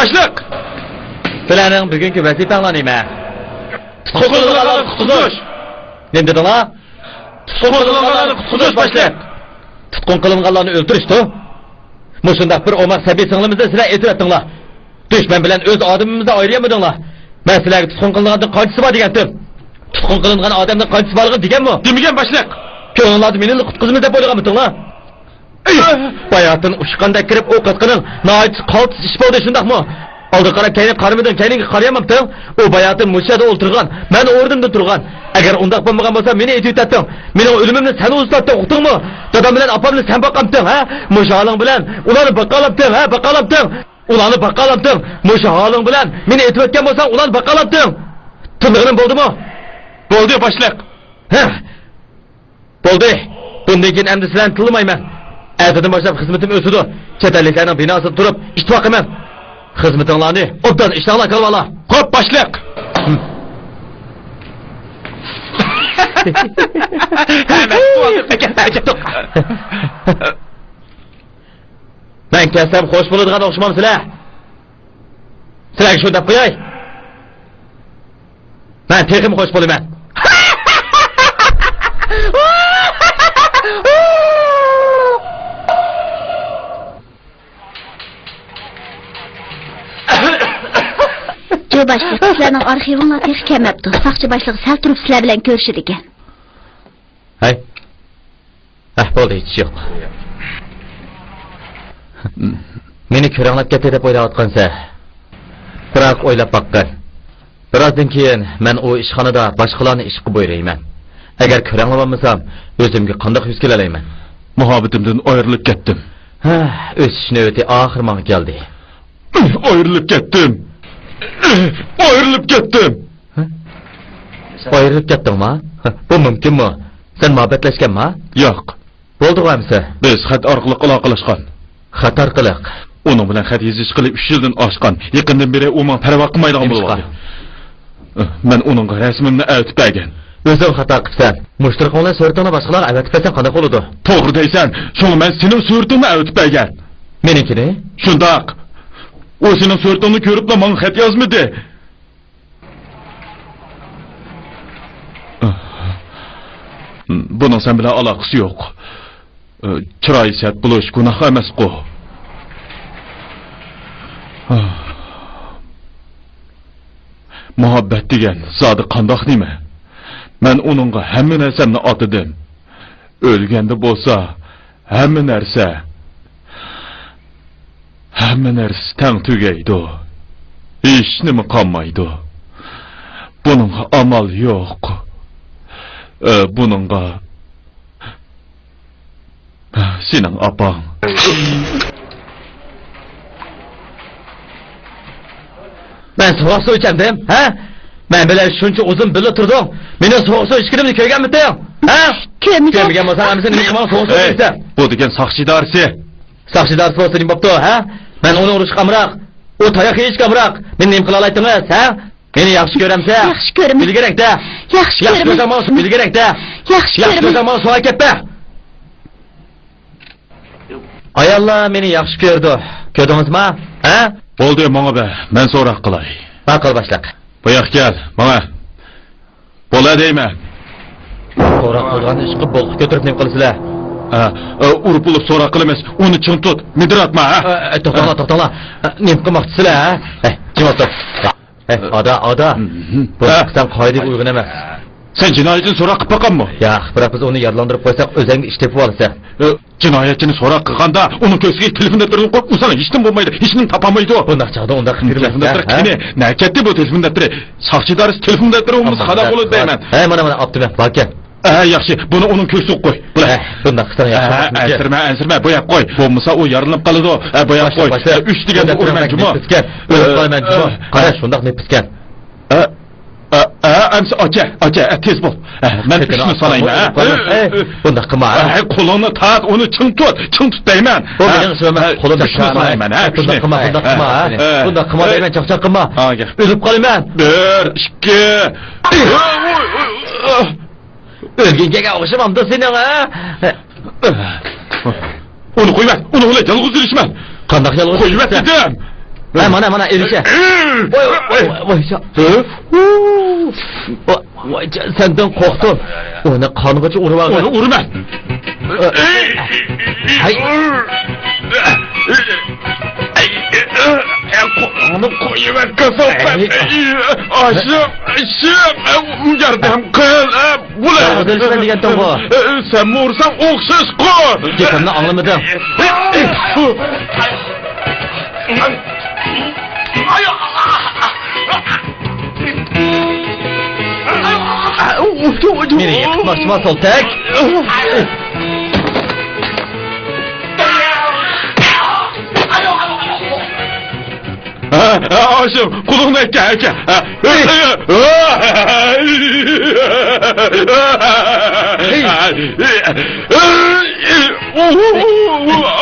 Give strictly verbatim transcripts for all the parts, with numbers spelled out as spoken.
باشلىق! سىلەرنىڭ بۈگۈنكى ۋەزىپەڭلار نېمە؟ تۇتقۇن قىلىنغانلارنى قۇتقۇزۇش! نېمە دېدىڭلار؟ تۇتقۇن قىلىنغانلارنى قۇتقۇزۇش، باشلىق! تۇتقۇن قىلىنغانلارنى ئۆلتۈرۈشتۇ. مۇشۇنداق بىر ئوماق سەبىي سىڭلىمىزنى سىلەر ئېتىۋەتتىڭلار. دۈشمەن بىلەن ئۆز ئادىمىمىزنى ئايرىيالمىدىڭلار. مەن سىلەرگە تۇتقۇن قىلىنغاندىن قانچىسى بار دېگەنتىم. تۇتقۇن قىلىنغان ئادەمنىڭ قانچىسى بارلىقىنى دېگەنمۇ؟ دېمىگەن، باشلىق. كۆڭلۈڭلاردا مېنىلا قۇتقۇزىمىز دەپ ئويلىغانمىدىڭلار؟ ئەي، باياتىن ئۇچقاندەك كىرىپ ئوق ئاتقىنىڭ ناھايىتى قالتىس ئىش بولدى، شۇنداقمۇ؟ ئالدىغا قاراپ كەينىگە قارىمىدىڭ، كەينىڭگە قارىيالمامتىڭ؟ ئۇ باياتىن مۇشۇ يەردە ئولتۇرغان، مەن ئورنۇمدىن تۇرغان. ئەگەر ئۇنداق بولمىغان بولسا، مېنى ئېتىۋېتەتتىڭ. مېنىڭ ئۆلۈمۈمنى سەن ئۇزىتاتتىڭ، ئۇقتۇڭمۇ؟ دادام بىلەن ئاپامنى سەن باقامتىڭ، ھە؟ مۇشۇ ھالىڭ بىلەن ئۇلارنى باقالامتىڭ، ھە؟ باقالامتىڭ؟ ئۇلارنى باقالامتىڭ؟ مۇشۇ ھالىڭ بىلەن مېنى ئېتىۋەتكەن بولساڭ، ئۇلارنى باقالامتىڭ؟ تىللىغىنىم بولدىمۇ؟ بولدى، باشلىق. ھە. بولدى. بۇندىن كېيىن ئەمدى سىلەرنى تىللىمايمەن. ئەتىدىن باشلاپ خىزمىتىم ئۆسىدۇ. چەت ئەللىكلەرنىڭ بىناسىدا تۇرۇپ ئىتتىپاق قىلىمەن. خىزمىتىڭلارنى ئوبدان ئىشلەڭلار، كالۋالار. خوپ، باشلىق. مەن كەتسەم خوش بولىدىغان ئوخشىمامسىلەر؟ سىلەرگە شۇ دەپ قوياي. مەن تېخىمۇ خوش بولىمەن. جو باشلىق، سىلەرنىڭ ئارخىۋىڭلار تېخى كەلمەپتۇ. ساقچى باشلىقى سەل تۇرۇپ سىلەر بىلەن كۆرۈشىدىكەن. ھەي. ھە، بولدى، ھېچ ئىش يوق. مېنى كۆرەڭلەپ كەتتى دەپ ئويلاۋاتقانسەن. بىراق ئويلاپ باققىن. بىرازدىن كېيىن مەن ئۇ ئىشخانىدا باشقىلارنى ئىشقا بۇيرۇيمەن. ئەگەر كۆرەڭلىۋالمىسام، ئۆزۈمگە قانداق يۈز كېلەلەيمەن؟ مۇھەببىتىمدىن ئايرىلىپ كەتتىم. ھە، ئۆسۈش نۆۋىتى ئاخىر ماڭا كەلدى. ئايرىلىپ كەتتىم. ئايرىلىپ كەتتىم. ھە؟ ئايرىلىپ كەتتىڭما؟ ھە، بۇ مۇمكىنمۇ؟ سەن مۇھەببەتلەشكەنما؟ ياق. بولدىغۇ ئەمىسە. بىز خەت ئارقىلىق ئالاقىلەشكەن. خەت ئارقىلىق؟ ئۇنىڭ بىلەن خەت يېزىشقىلى ئۈچ يىلدىن ئاشقان. يېقىندىن بېرى ئۇ ماڭا پەرۋا قىلمايدىغان بولۇۋالدى. مەن ئۇنىڭغا رەسىمىمنى ئەۋېتىپ بەرگەن. ئۆزۈڭ خاتا قىپسەن. مۇشتەرىكىڭلار سۈرىتىڭنى باشقىلارغا ئەۋېتىپ بەرسەڭ قانداق بولىدۇ؟ توغرا دەيسەن. شۇڭا مەن سېنىڭ سۈرىتىڭنى ئەۋېتىپ بەرگەن. مېنىڭكىنى؟ شۇنداق. ئۇ سېنىڭ سۈرىتىڭنى كۆرۈپلا ماڭا خەت يازمىدى. بۇنىڭ سەن بىلەن ئالاقىسى يوق. چىراي سەت بولۇش گۇناھ ئەمەسقۇ؟ مۇھەببەت دېگەن زادى قانداق نېمە؟ مەن ئۇنىڭغا ھەممە نەرسەمنى ئاتىدىم. ئۆلگەندە بولسا، ھەممە نەرسە، ھەممە نەرسە تەڭ تۈگەيدۇ. ھېچنېمە قالمايدۇ. بۇنىڭغا ئامال يوق. ئە، بۇنىڭغا سېنىڭ ئاپاڭ. مەن سوغۇق سۇ ئىچەمدىم، ھە؟ مەن بىلەن شۇنچە ئۇزۇن بىللە تۇردۇڭ. مېنىڭ سوغۇق سۇ ئىچكىنىمنى كۆرگەنمىدىڭ، ھە؟ كۆرمىدىم. كۆرمىگەن بولساڭ، ئەمىسە نېمە قىلماڭ سوغۇق سۇ ئىچىسەن؟ بۇ دېگەن ساقچى ئىدارىسى. ساقچى ئىدارىسى بولسا نېمە بوپتۇ، ھە؟ مەن ئۇنى ئۇرۇشقا ئامراق. ئۇ تاياق يېيىشكە ئامراق. مېنى نېمە قىلالايتتىڭىز، ھە؟ مېنى ياخشى كۆرەمسە؟ ياخشى كۆرىمەن. بىلگىرەك دە. ياخشى كۆرىمەن. ياخشى كۆرسەڭ ماڭا بىلگىرەك دە. ياخشى كۆرىمەن. ياخشى كۆرسەڭ ماڭا سوغا كەتمە. ئاياللار مېنى ياخشى كۆرىدۇ. كۆردىڭىزما؟ ھە؟ بولدى، ماڭا بەر. مەن سوراق قىلاي. ماقۇل، باشلىق. بۇ ياققا كەل، ماڭا. بولە دەيمەن. سوراق قىلغان ئىشقا بولقا كۆتۈرۈپ نېمە قىلىسىلەر؟ ھە، ئۇرۇپ بولۇپ سوراق قىلىمىز. ئۇنى چىڭ تۇت، مىدىراتما، ھە؟ ئە، ئە، توختاڭلار، توختاڭلار. ئە، نېمە قىلماقچىسىلەر، ھە؟ ئە، جىم ئولتۇر. ئە، ئادا، ئادا. بۇ سەن قائىدىگە ئۇيغۇن ئەمەس. سەن جىنايەتچىنى سوراق قىلىپ باققانمۇ؟ ياق، بىراق بىز ئۇنى يارىلاندۇرۇپ قويساق، ئۆزەڭگە ئىش تېپىۋالىسەن. ئە، جىنايەتچىنى سوراق قىلغاندا ئۇنىڭ كۆكسىگە تېلېفون دەپتىرىنى قويۇپ ئۇرساڭ ھېچنېمە بولمايدۇ، ھېچنېمە تاپالمايدۇ. بۇنداق چاغدا ئۇنداق قىلىپ يۈرمەڭ، تېلېفون دەپتىرى ھە؟ قېنى؟ نەگە كەتتى بۇ تېلېفون دەپتىرى؟ ساقچى ئىدارىسى تېلېفون دەپتىرى بولمىسا خاتا بولىدۇ دەيمەن. ھەي، مانا، مانا، ئاپتىمەن، باركەن. ھە، ياخشى، بۇنى ئۇنىڭ كۆكسىگە قوي. بۇلار. ھە، بۇنداق قىلساڭ ياخشى بولماس. ئەنسىرىمە، ئەنسىرىمە، بۇ ياققا قوي. بولمىسا ئۇ يارىلىنىپ قالىدۇ. ھە، بۇ ياققا قوي. ئۈچ دېگەندە ئۇرىمەن جۇمۇ. ئۆلۈپ قالىمەن جۇمۇ. قارا، شۇنداق نېپىزكەن. ئە، ئە، ئە، ئەمسە ئاچا، ئاچا، ئە، تېز بول. ئە، مەن ئۈچنى سانايمەن، ئە. ئە، ئە، بۇنداق قىلما، ئە. ئە، قولۇڭنى تارت، ئۇنى چىڭ تۇت، چىڭ تۇت دەيمەن. بۇ مېنىڭ ئىشىم ئەمەس، قولۇمدا ئۈچنى سانايمەن، ئە، بۇنداق قىلما، بۇنداق قىلما، ھە. بۇنداق قىلما دەيمەن، چاقچاق قىلما. ئۆلۈپ قالىمەن. بىر، ئىككى. ئۆلگۈڭ كەلگەن ئوخشىمامدۇ سېنىڭ، ھە؟ ئۇنى قويۇۋەت، ئۇنىڭ بىلەن يالغۇز يۈرۈشمەن. قانداق يالغۇز؟ قويۇۋەت دېدىم. ھە، مانا، مانا، ئېلىشە. ۋاي، ۋاي، ۋاي، ۋاي، ۋاي، ۋاي، سەندىن قورقتۇم. ئۇنى قانغىچە ئۇرۇۋالغىن. ئۇنى ئۇرىمەن. ھەي. قولۇڭنى قويۇۋەت، كاساپەت. ئاشىق، ئاشىق، ياردەم قىل. بۇلار. ئۆلۈشمە دېگەنتىڭغۇ. سەنمۇ ئۇرساڭ ئوخشاشقۇ. گېپىمنى ئاڭلىمىدىڭ. مېنى يىقىتماقچىما، سولتەك؟ ھە، ھە، ئاشىق، قولۇڭنى ئەكە، ئەكە. ھە.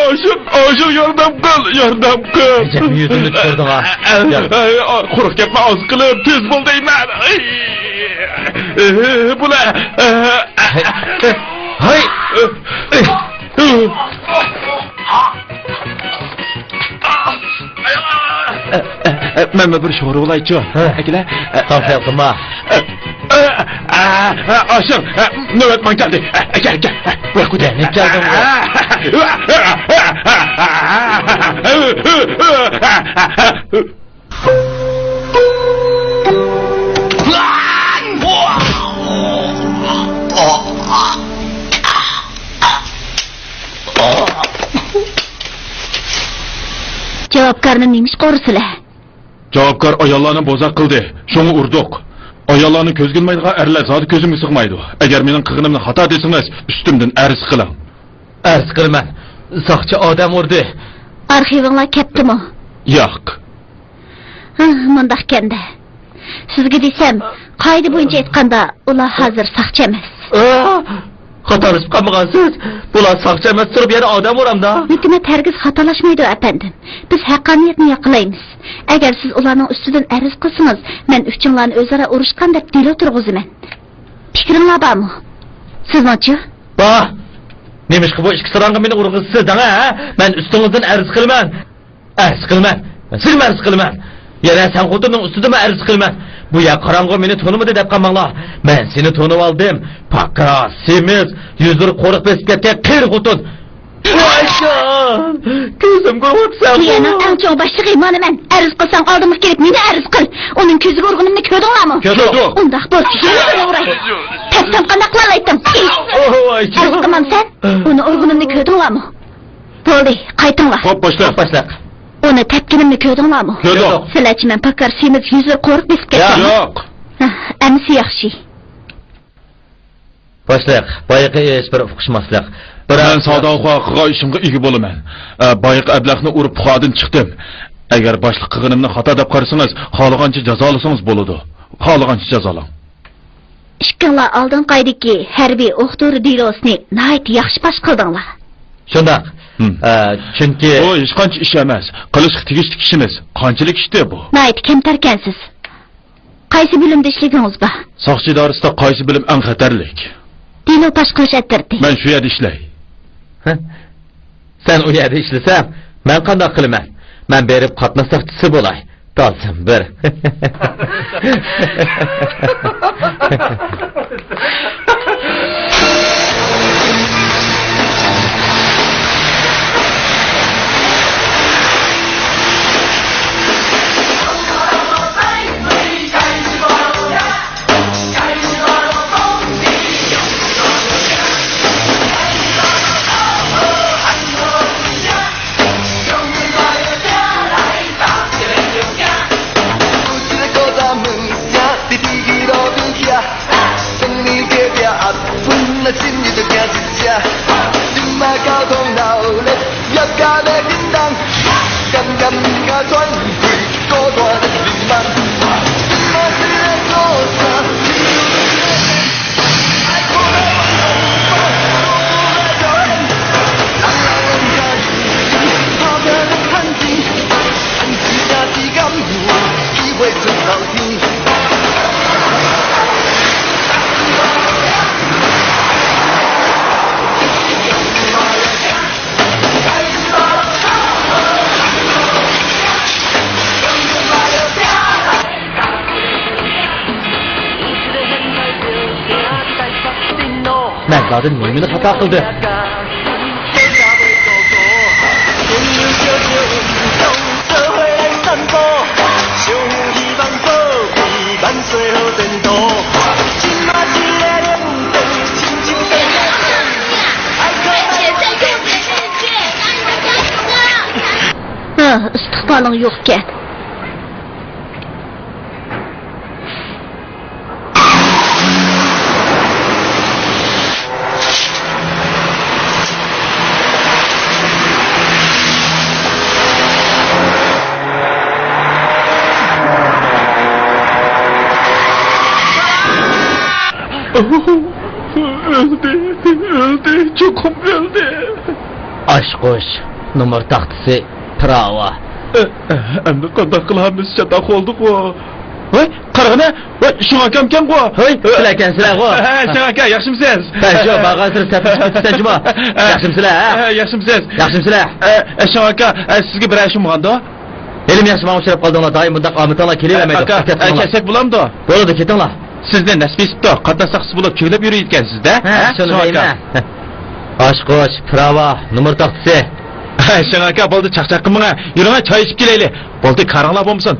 ئاشىق، ئاشىق، ياردەم قىل، ياردەم قىل. ئەجەب يۈزۈمنى چۈشۈردۈڭ ھە. قۇرۇق گەپنى ئاز قىلىپ، تېز بول دەيمەن. بۇلار. ھەي. ھەي. ئە، ئە، ئە، مەنمۇ بىر شورا بولايچۇ. ھە. ئەكىلە. ئە، تامساق قىلما. ئە، ئە، ئە، ئە، ئاشىق، ئە، نۆۋەت ماڭا كەلدى. ئە، ئەكە، ئەكە. ئە، بۇياققا كەل. نېمە كەلدىڭ؟ جاۋابكارنى نېمىشقا ئۇرىسىلەر؟ جاۋابكار ئاياللارنى بوزەك قىلدى، شۇڭا ئۇردۇق. ئاياللارنى كۆزگە ئىلمايدىغان ئەرلەر زادى كۆزۈمگە سىغمايدۇ. ئەگەر مېنىڭ قىلغىنىمنى خاتا دېسىڭىز، ئۈستۈمدىن ئەرز قىلىڭ. ئەرز قىلىمەن. ساقچى ئادەم ئۇردى. ئارخىۋىڭلار كەپتىمۇ؟ ياق. ھە، مۇنداقكەندە. سىزگە دېسەم، قائىدە بويىچە ئېيتقاندا، ئۇلار ھازىر ساقچى ئەمەس. ئا، خاتالىشىپ قالمىغانسىز؟ بۇلار ساقچى ئەمەس تۇرۇپ يەنە ئادەم ئۇرامدا؟ ھۆكۈمەت ھەرگىز خاتالاشمايدۇ، ئەپەندىم. بىز ھەققانىيەتنى ياقلايمىز. ئەگەر سىز ئۇلارنىڭ ئۈستىدىن ئەرز قىلسىڭىز، مەن ئۈچىڭلارنى ئۆزئارا ئۇرۇشقان دەپ دېلو تۇرغۇزىمەن. پىكرىڭلار بارمۇ؟ سىزنىڭچۇ؟ بار. نېمىشقا بۇ ئىككى ساراڭغا مېنى ئۇرغۇزىسىز دەڭە، ھە؟ مەن ئۈستىڭىزدىن ئەرز قىلىمەن. ئەرز قىلىمەن. سېنىمۇ ئەرز قىلىمەن. يەنە سەن خوتۇننىڭ ئۈستىدىمۇ ئەرز قىلىمەن. بۇ يەر قاراڭغۇ، مېنى تونۇمىدى دەپ قالماڭلار. مەن سېنى تونۇۋالدىم. پاكا، سېمىز، يۈزلىرى قورۇق بېسىپ كەتكەن قېرى خوتۇن. ۋايجان! كۆزۈمگە ئۇرۇپسەن. بۇ يەرنىڭ ئەڭ چوڭ باشلىقى مانا مەن. ئەرز قىلساڭ ئالدىمغا كېلىپ مېنى ئەرز قىل. ئۇنىڭ كۆزىگە ئۇرغىنىمنى كۆردۈڭلارمۇ؟ كۆردۇق. ئۇنداق بولسا يەنە مېنى ئۇراي. تەپسەن قانداق قىلالايتتىڭ؟ ئەرز قىلمامسەن؟ ئۇنى ئۇرغىنىمنى كۆردۈڭلارمۇ؟ بولدى، قايتىڭلار. خوپ، باشلىق. خوپ، باشلىق. ئۇنى تەپكىنىمنى كۆردۈڭلارمۇ؟ كۆردۇق. سىلەرچە مەن پاكار سېمىز يۈزلىرى قورۇق بېسىپ كەتتىم. ياق. ھە، ئەمىسە ياخشى. باشلىق، بايىقى ئىش بىر ئۇقۇشماسلىق. بىراق مەن ساداۋخا قىلغان ئىشىمغا ئىگە بولىمەن. ئە، بايىقى ئەبلەخنى ئۇرۇپ پۇخادىن چىقتىم. ئەگەر باشلىق قىلغىنىمنى خاتا دەپ قارىسىڭىز، خالىغانچە جازالىسىڭىز بولىدۇ. خالىغانچە جازالاڭ. ئىككىڭلار ئالدىنقى ئايدىكى ھەربىي ئوق دورا دېلوسىنى ناھايىتى ياخشى پاش قىلدىڭلار. شۇنداق. ھىم. ئە، چۈنكى بۇ ھېچقانچە ئىش ئەمەس. قىلىشقا تېگىشلىك ئىشىمىز. قانچىلىك ئىشتى بۇ؟ ناھايىتى كەمتەركەنسىز. قايسى بۆلۈمدە ئىشلىگىنىڭىز بار؟ ساقچى ئىدارىسىدا قايسى بۆلۈم ئەڭ خەتەرلىك؟ دېلو پاش قىلىش ئەترىتى. مەن شۇ يەردە ئىشلەي. ھە؟ سەن ئۇ يەردە ئىشلىسەڭ، مەن قانداق قىلىمەن؟ مەن بېرىپ قاتناش ساقچىسى بولاي. تالسىم بىر. ئۇلاردىن نېمىنى خاتا قىلدى؟ ھە، ئىستىقبالىڭ يوقكەن. ئۆلدى، ئۆلدى، چوقۇم ئۆلدى. ئاچقۇچ، نومۇر تاختىسى، پىراۋا. ئە، ئە، ئەمدى قانداق قىلارمىز؟ چاتاق بولدۇقغۇ. ۋاي، قارىغىنە، ۋاي، شېڭ ئاكامكەنغۇ. ھەي، سىلەركەنسىلەرغۇ. ھە، شېڭ ئاكا، ياخشىمسىز؟ ھە، شۇ، بارغانسېرى سەپلىشىپ كېتىسەن جۇمۇ. ھە. ياخشىمسىلەر، ھە؟ ھە، ياخشىمسىز؟ ياخشىمسىلەر؟ ئە، ئە، شېڭ ئاكا، ئە، سىزگە بىرەر ئىش بولمىغاندۇ؟ ھېلىمۇ ياخشى ماڭا ئۇچراپ قالدىڭلار، دائىم بۇنداق ئامىتاڭلار كېلىۋەرمەيدۇ. ئاكا، ئە، كەتسەك بولامدۇ؟ بولىدۇ، كېتىڭلار. سىزنى نەسىب يېتىپتۇ، قاتناش ساقچىسى بولۇپ چۆگىلەپ يۈرىدىكەنسىز-دە. ھە، ھە، شۇنى شېڭ ئاكا. دەيمەن. ئاچقۇچ، پىراۋا، نومۇر تاختىسى. شېڭ ئاكا، بولدى، چاقچاق قىلماڭ، يۈرۈڭ، چاي ئىچىپ كېلەيلى. بولدى، كارىڭلار بولمىسۇن.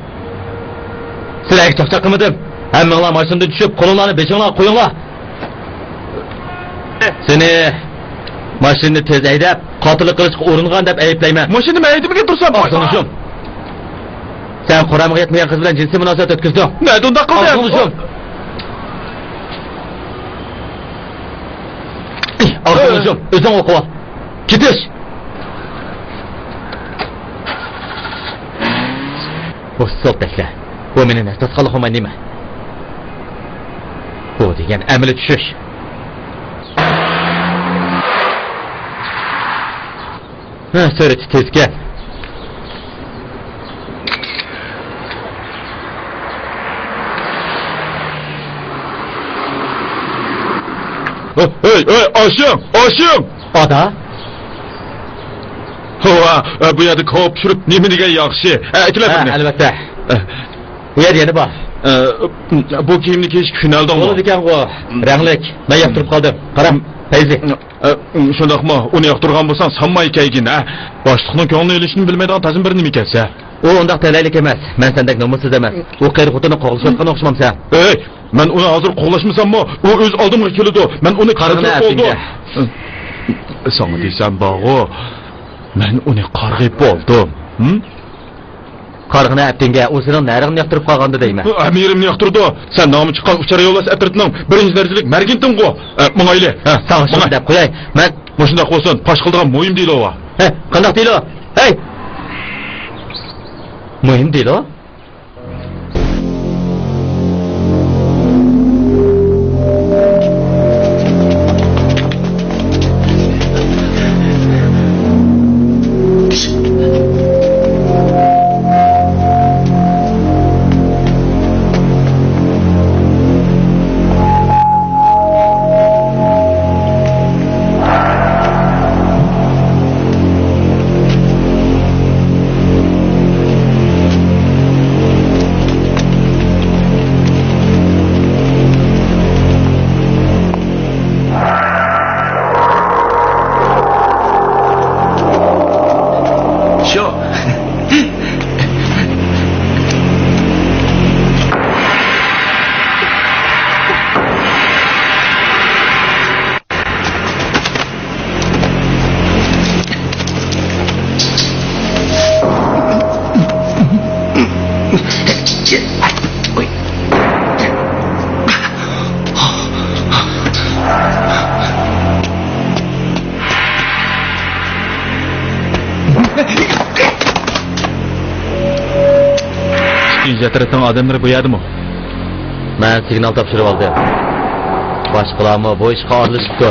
سىلەرگە چاقچاق قىلمىدىم. ھەممىڭلار ماشىنىدىن چۈشۈپ، قولۇڭلارنى بېشىڭلارغا قويۇڭلار. سېنى ماشىنىنى تېز ھەيدەپ، قاتىللىق قىلىشقا ئۇرۇنغان دەپ ئەيىبلەيمەن. ماشىنىنى مەن ھەيدىمىگەن تۇرسام. ئاغزىڭنى يۇم. سەن قۇرامىغا يەتمىگەن قىز بىلەن جىنسىي مۇناسىۋەت ئۆتكۈزدۈڭ. نەدە ئۇنداق قىلدىم؟ ئاغزىڭنى يۇم. ئاغزىڭنى يۇم. ئۆزۈڭ ئوقۇۋال. كېتىش! بۇ سوپەكلەر. بۇ مېنى نەرسە تۇتقانلىق بولماي نېمە؟ بۇ دېگەن ئەمەلىي چۈشۈش. ھە، سۈرئىتى تېزكەن. ھەي، ھەي، ئاشىڭ، ئاشىڭ! ئادا؟ ھوۋا، بۇ يەردە كاۋاپ پىشۇرۇپ نېمە دېگەن ياخشى. ئەكېلە ھە، بىرنى. ئەلۋەتتە. ئە. بۇ يەردە يەنە بار. ئە، بۇ كىيىمنى كىيىشكە كۆنەلدىڭمۇ؟ بولىدىكەنغۇ. رەڭلىك. مەن ياقتۇرۇپ قالدىم. قارا، پەيزى. ئە، شۇنداقمۇ؟ ئۇنى ياقتۇرغان بولساڭ سانماي كەيگىن، ھە؟ باشلىقنىڭ كۆڭلىنى ئېلىشنى بىلمەيدىغان تازىمۇ بىر نېمە ئىكەنسەن. ئۇ ئۇنداق تەلەيلىك ئەمەس. مەن سەندەك نومۇسسىز ئەمەس. ئۇ قېرى خوتۇننى قوغلىشىۋاتقان ئوخشىمامسەن؟ ئەي، مەن ئۇنى ھازىر قوغلاشمىساممۇ، ئۇ ئۆز ئالدىمغا كېلىدۇ. مەن ئۇنى قارغىنى قارغىپ بولدۇم. ئەپىڭگە. ساڭا دېسەم بارغۇ، مەن ئۇنى قارغىپ بولدۇم. ھىم؟ قارغىنى ئەپتىڭگە، ئۇ سېنىڭ نەرىڭنى ياقتۇرۇپ قالغاندا دەيمەن. ئەمىرىمنى ياقتۇرىدۇ. سەن نامى چىققان ئۇچار يولۋاس ئەترىتىنىڭ بىرىنچى دەرىجىلىك مەرگېنتىڭغۇ. ئە، ماڭايلى. ھە، ساڭا شۇنى دەپ قوياي. مەن مۇشۇنداق بولسۇن، پاش قىلىدىغان مۇھىم دېلو بار. ھە، قانداق دېلو؟ ھەي! مۇھىم دېلو؟ شۇ. ئىككىنچى ئەترەتنىڭ ئادەملىرى بۇ يەردىمۇ؟ مەن سىگنال تاپشۇرۇۋالدىم. باشقىلارمۇ بۇ ئىشقا ئارىلىشىپتۇ.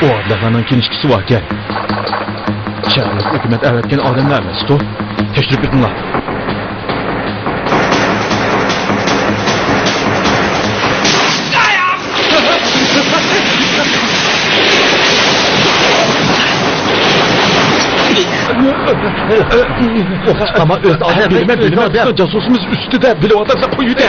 ئۇ ئابلەتلەرنىڭ كىنىشكىسى باركەن. شەھەرلىك ھۆكۈمەت ئەۋەتكەن ئادەملەر ئەمەسقۇ؟ تەكشۈرۈپ بېقىڭلار. ئوقۇتقانما ئۆز ئادەم، بىلىمەن، ئۆز بىلىمەن، ئادەم. بىزنىڭ جاسۇسىمىز ئۈستىدە، بىلىۋاتامسەن، قويۇۋېتە.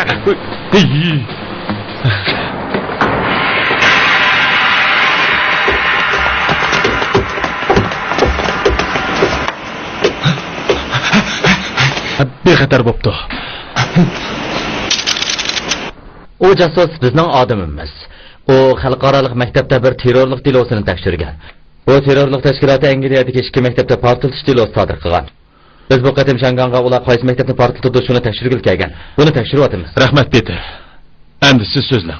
بىخەتەر بوپتۇ. ئۇ جاسۇس بىزنىڭ ئادىمىمىز. ئۇ خەلقئارالىق مەكتەپتە بىر تېررورلۇق دېلوسىنى تەكشۈرگەن. بۇ تېررورلۇق تەشكىلاتى ئەنگلىيەدىكى ئىككى مەكتەپتە پارتلىتىش دېلوسى سادىر قىلغان. بىز بۇ قېتىم شياڭگاڭغا ئۇلار قايسى مەكتەپنى پارتلىتىدۇ، شۇنى تەكشۈرگىلى كەلگەن. بۇنى تەكشۈرۈۋاتىمىز. رەھمەت، پېتېر. ئەمدى سىز سۆزلەڭ.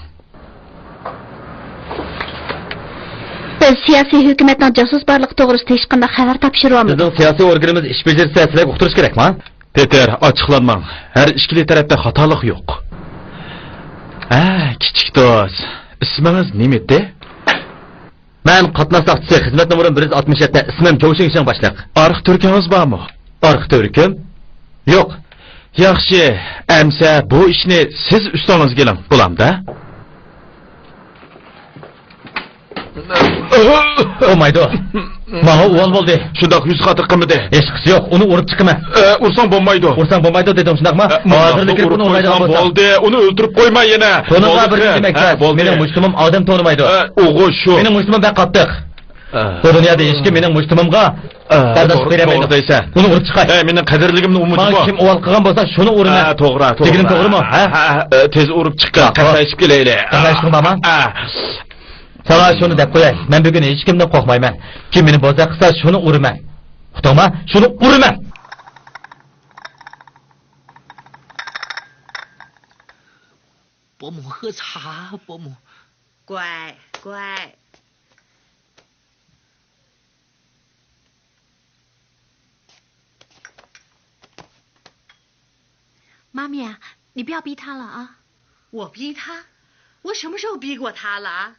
بىز سىياسىي ھۆكۈمەتنىڭ جاسۇس بارلىقى توغرىسىدا ھېچقانداق خەۋەر تاپشۇرۇۋالمىدۇق. بىزنىڭ سىياسىي ئورگىنىمىز ئىش بېجىرسە، سىلەرگە ئۇقتۇرۇش كېرەكما؟ پېتېر، ئاچچىقلانماڭ. ھەر ئىككىلى تەرەپتە خاتالىق يوق. ھە، كىچىك دوست. ئىسمىڭىز نېمىدى؟ مەن قاتناش ساقچىسى، خىزمەت نومۇرۇم بىر يۈز ئاتمىش يەتتە، ئىسمىم جوۋ شىڭشىڭ باشلىق. ئارقا تۈركىڭىز بارمۇ؟ ئارقا تۈركۈم؟ يوق. ياخشى، ئەمسە بۇ ئىشنى سىز ئۈستىڭىزگە ئېلىڭ، بولامدا؟ بولمايدۇ. ماڭا ئۇۋال بولدى. شۇنداق يۈز خاتىرە قىلمىدى. ھېچقىسى يوق، ئۇنى ئۇرۇپ چىقىمەن. ئە، ئۇرساڭ بولمايدۇ. ئۇرساڭ بولمايدۇ دېدىڭ، شۇنداقمۇ؟ ئە، مۇنداقلا ھازىرلا كىرىپ ئۇرۇپ ئۇنى ئۇرمايدىغان قويساڭ بولساڭ. بولدى، ئۇنى ئۆلتۈرۈپ قويما يەنە. تونۇڭغا بولدى، بىر كۈن. دېمەكچى. ھە، بولدى. مېنىڭ مۇشتۇمۇم ئادەم تونۇمايدۇ. ئە، ئوغۇ شۇ. مېنىڭ مۇشتۇمۇم بەك قاتتىق. ئە. بۇ دۇنيادا ھېچكىم مېنىڭ مۇشتۇمۇمغا ئە، بەرداشلىق توغرا، بېرەلمەيدۇ. توغرا دەيسەن. بۇنى ئۇرۇپ چىقاي. ئەي، مېنىڭ قەدىرلىكىمنى ئۇنتۇما. ماڭا كىم ئۇۋال قىلغان بولسا، شۇنى ئۇرىمەن. ھە، توغرا، توغرا. دېگىنىم توغرىمۇ؟ ھە؟ ھە، ھە، ھە، تېز ئۇرۇپ چىققىن. ھە، قەھۋە ئىچىپ كېلەيلى. قەھۋە ئىچكىن بارما؟ ھە. ساڭا شۇنى دەپ قوياي. مەن بۈگۈن ھېچكىمدىن قورقمايمەن. كىم مېنى بوزەك قىلسا، شۇنى ئۇرىمەن. ئۇقتۇڭما؟ شۇنى ئۇرىمەن. 伯母喝茶，伯母。乖，乖。 妈咪啊，你不要逼他了啊。我逼他？我什么时候逼过他了？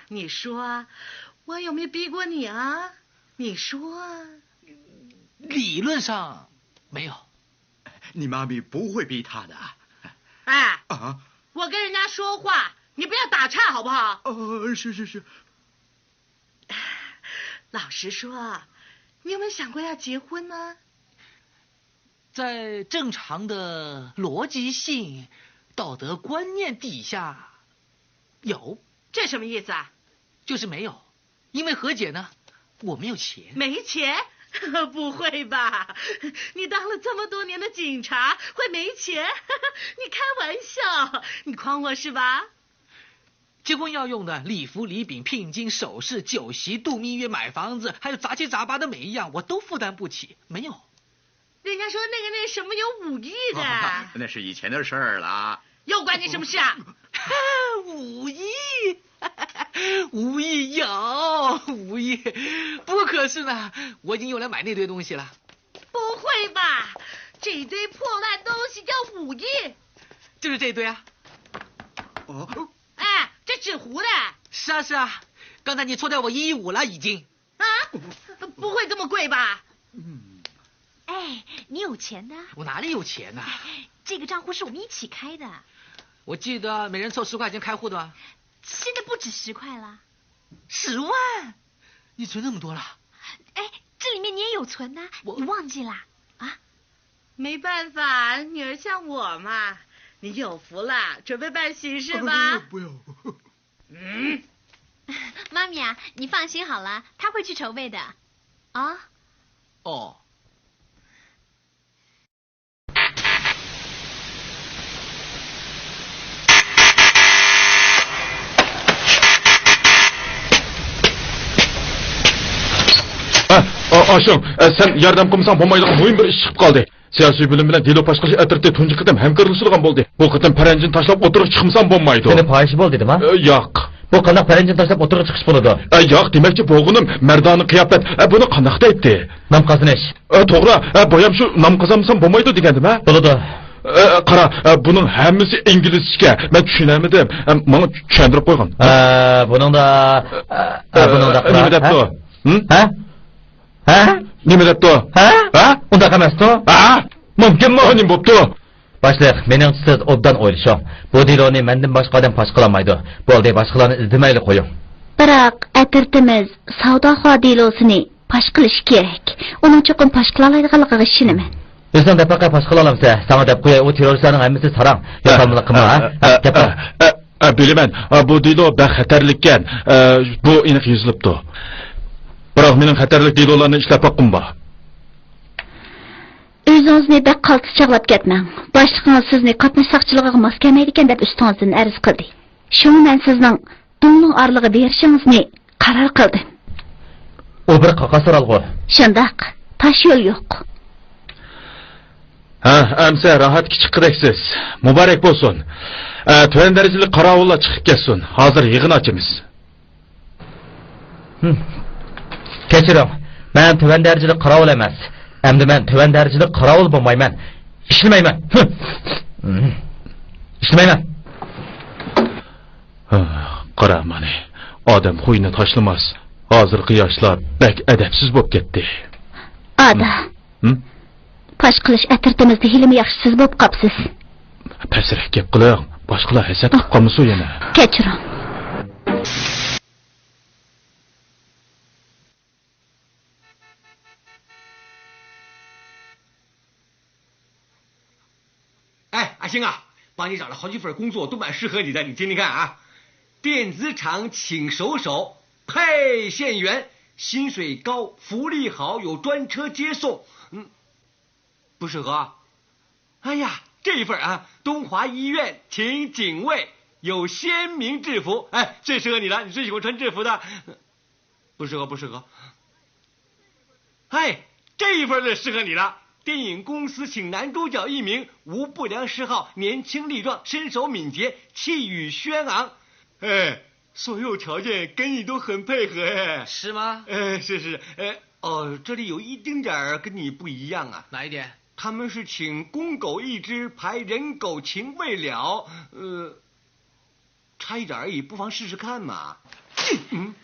你说，我有没有逼过你啊？你说。理论上没有。你妈咪不会逼他的。哎，啊？我跟人家说话，你不要打岔好不好？呃，是，是，是。 老实说，你有没有想过要结婚呢？在正常的逻辑性、道德观念底下，有。这什么意思啊？就是没有，因为何姐呢，我没有钱。没钱？不会吧？你当了这么多年的警察，会没钱？你开玩笑，你诓我是吧？ 结婚要用的礼服、礼品、聘金、首饰、酒席、度蜜月、买房子，还有杂七杂八的每一样，我都负担不起，没有。人家说那个那什么有五亿的。那是以前的事儿了。又关你什么事啊？五亿？五亿有，五亿，不可是呢，我已经用来买那堆东西了。不会吧？这堆破烂东西要五亿？就是这一堆啊。哦， 哎，这纸糊的。是啊，是啊，刚才你错掉我一亿五了已经。啊？不会这么贵吧？嗯。哎，你有钱的？我哪里有钱呐？这个账户是我们一起开的。我记得每人凑十块钱开户的。现在不止十块了。十万？你存那么多了？哎，这里面你也有存的，我你忘记啦？啊？ 没办法，女儿像我嘛。你有福了，准备办喜事吧。不用，不用。嗯。妈咪啊，你放心好了，她会去筹备的。啊？哦。 ئاشىڭ، سەن ياردەم قىلمىساڭ بولمايدىغان مۇھىم بىر ئىش چىقىپ قالدى. سىياسىي بۆلۈم بىلەن دېلو پاش قىلىش ئەترىتى تۇنجى قېتىم ھەمكارلىشىدىغان بولدى. بۇ قېتىم پەرەنجىنى تاشلاپ ئوتتۇرىغا چىقمىساڭ بولمايدۇ. سېنى پاھىشە بول دېدىما؟ ئە، ياق. بۇ قانداق پەرەنجىنى تاشلاپ ئوتتۇرىغا چىقىش بولىدۇ؟ ئە، ياق، دېمەكچى بولغىنىم مەردانە قىياپەت. ئە، بۇنى قانداق دەيتتى؟ نام قازىنىش. ئە، توغرا. ئە، بايام شۇ نام قازانمىسام بولمايدۇ دېگەندىم، ھە؟ بولىدۇ. ئە، قارا، ئە، بۇنىڭ ھەممىسى ئىنگلىزچە. مەن چۈشىنەلمىدىم. ئە، ماڭا چۈشەندۈرۈپ قويغىن. ئە، بۇنىڭدا، ئە، ئە، بۇنىڭدا قارا، نېمە دەپتۇ؟ ھە؟ ھە؟ ھە؟ نېمە دەپتۇ؟ ھە؟ ھە؟ ئۇنداق ئەمەستۇ؟ ھە؟ مۇمكىنمۇ؟ نېمە بوپتۇ؟ باشلىق، مېنىڭچە سىز ئوبدان ئويلىشىڭ. بۇ دېلونى مەندىن باشقا ئادەم پاش قىلالمايدۇ. بولدى، باشقىلارنى ئىزدىمەيلى قويۇڭ. بىراق، ئەترىتىمىز ساۋداخوار دېلوسىنى پاش قىلىشى كېرەك. ئۇنىڭ چوقۇم پاش قىلالايدىغانلىقىغا ئىشىنىمەن. ئۆزۈڭ دەپ باقە، پاش قىلالامسەن؟ ساڭا دەپ قوياي، ئۇ تېررورىستلارنىڭ ھەممىسى ساراڭ. ياسانمىلىق قىلما، ھە؟ ھە، گەپ قىل. ئە، بىلىمەن. ئە، بۇ دېلو بەك خەتەرلىككەن. ئە، بۇ ئېنىق يېزىلىپتۇ. بىراق مېنىڭ خەتەرلىك دېلولارنى ئىشلەپ باققۇم بار. ئۆزىڭىزنى بەك قالتىس چاغلاپ كەتمەڭ. باشلىقىڭىز سىزنى قاتناش ساقچىلىقىغا ماس كەلمەيدىكەن دەپ ئۈستىڭىزدىن ئەرز قىلدى. شۇڭا مەن سىزنىڭ دۇڭلۇڭ ئارىلىغا بېرىشىڭىزنى قارار قىلدىم. ئۇ بىر قاقاس ئارالغۇ. شۇنداق، تاش يول يوق. ھە، ئەمسە راھەتكە چىققۇدەكسىز. مۇبارەك بولسۇن. ئە، تۆۋەن دەرىجىلىك قاراۋۇللار چىقىپ كەتسۇن. ھازىر يىغىن ئاچىمىز. ھىم. كەچۈرۈڭ، مەن تۆۋەن دەرىجىلىك قاراۋۇل ئەمەس. ئەمدى مەن تۆۋەن دەرىجىلىك قاراۋۇل بولمايمەن. ئىشلىمەيمەن. ھىم. ئىشلىمەيمەن. ھە، قارا مانا، ئادەم خۇيىنى تاشلىماس. ھازىرقى ياشلار بەك ئەدەپسىز بولۇپ كەتتى. ئادا. ھىم؟ پاش قىلىش ئەترىتىمىزدە ھېلىمۇ ياخشى سىز بولۇپ قاپسىز. پەسرەك گەپ قىلىڭ، باشقىلار ھەسەت قىلىپ قالمىسۇن يەنە. كەچۈرۈڭ. 哎，阿星啊，帮你找了好几份工作，都蛮适合你的，你听听看啊。电子厂请手手，派线员，薪水高，福利好，有专车接送。嗯，不适合。哎呀，这一份啊，东华医院请警卫，有鲜明制服。哎，这适合你了，你最喜欢穿制服的。不适合，不适合。哎，这一份就适合你了。电影公司请男主角一名，无不良嗜好，年轻力壮，身手敏捷，气宇轩昂。哎，所有条件跟你都很配合哎。是吗？哎，是是，哎，哦，这里有一丁点儿跟你不一样啊。哪一点？他们是请公狗一只，排人狗情未了。呃， 差一点而已，不妨试试看嘛。嗯，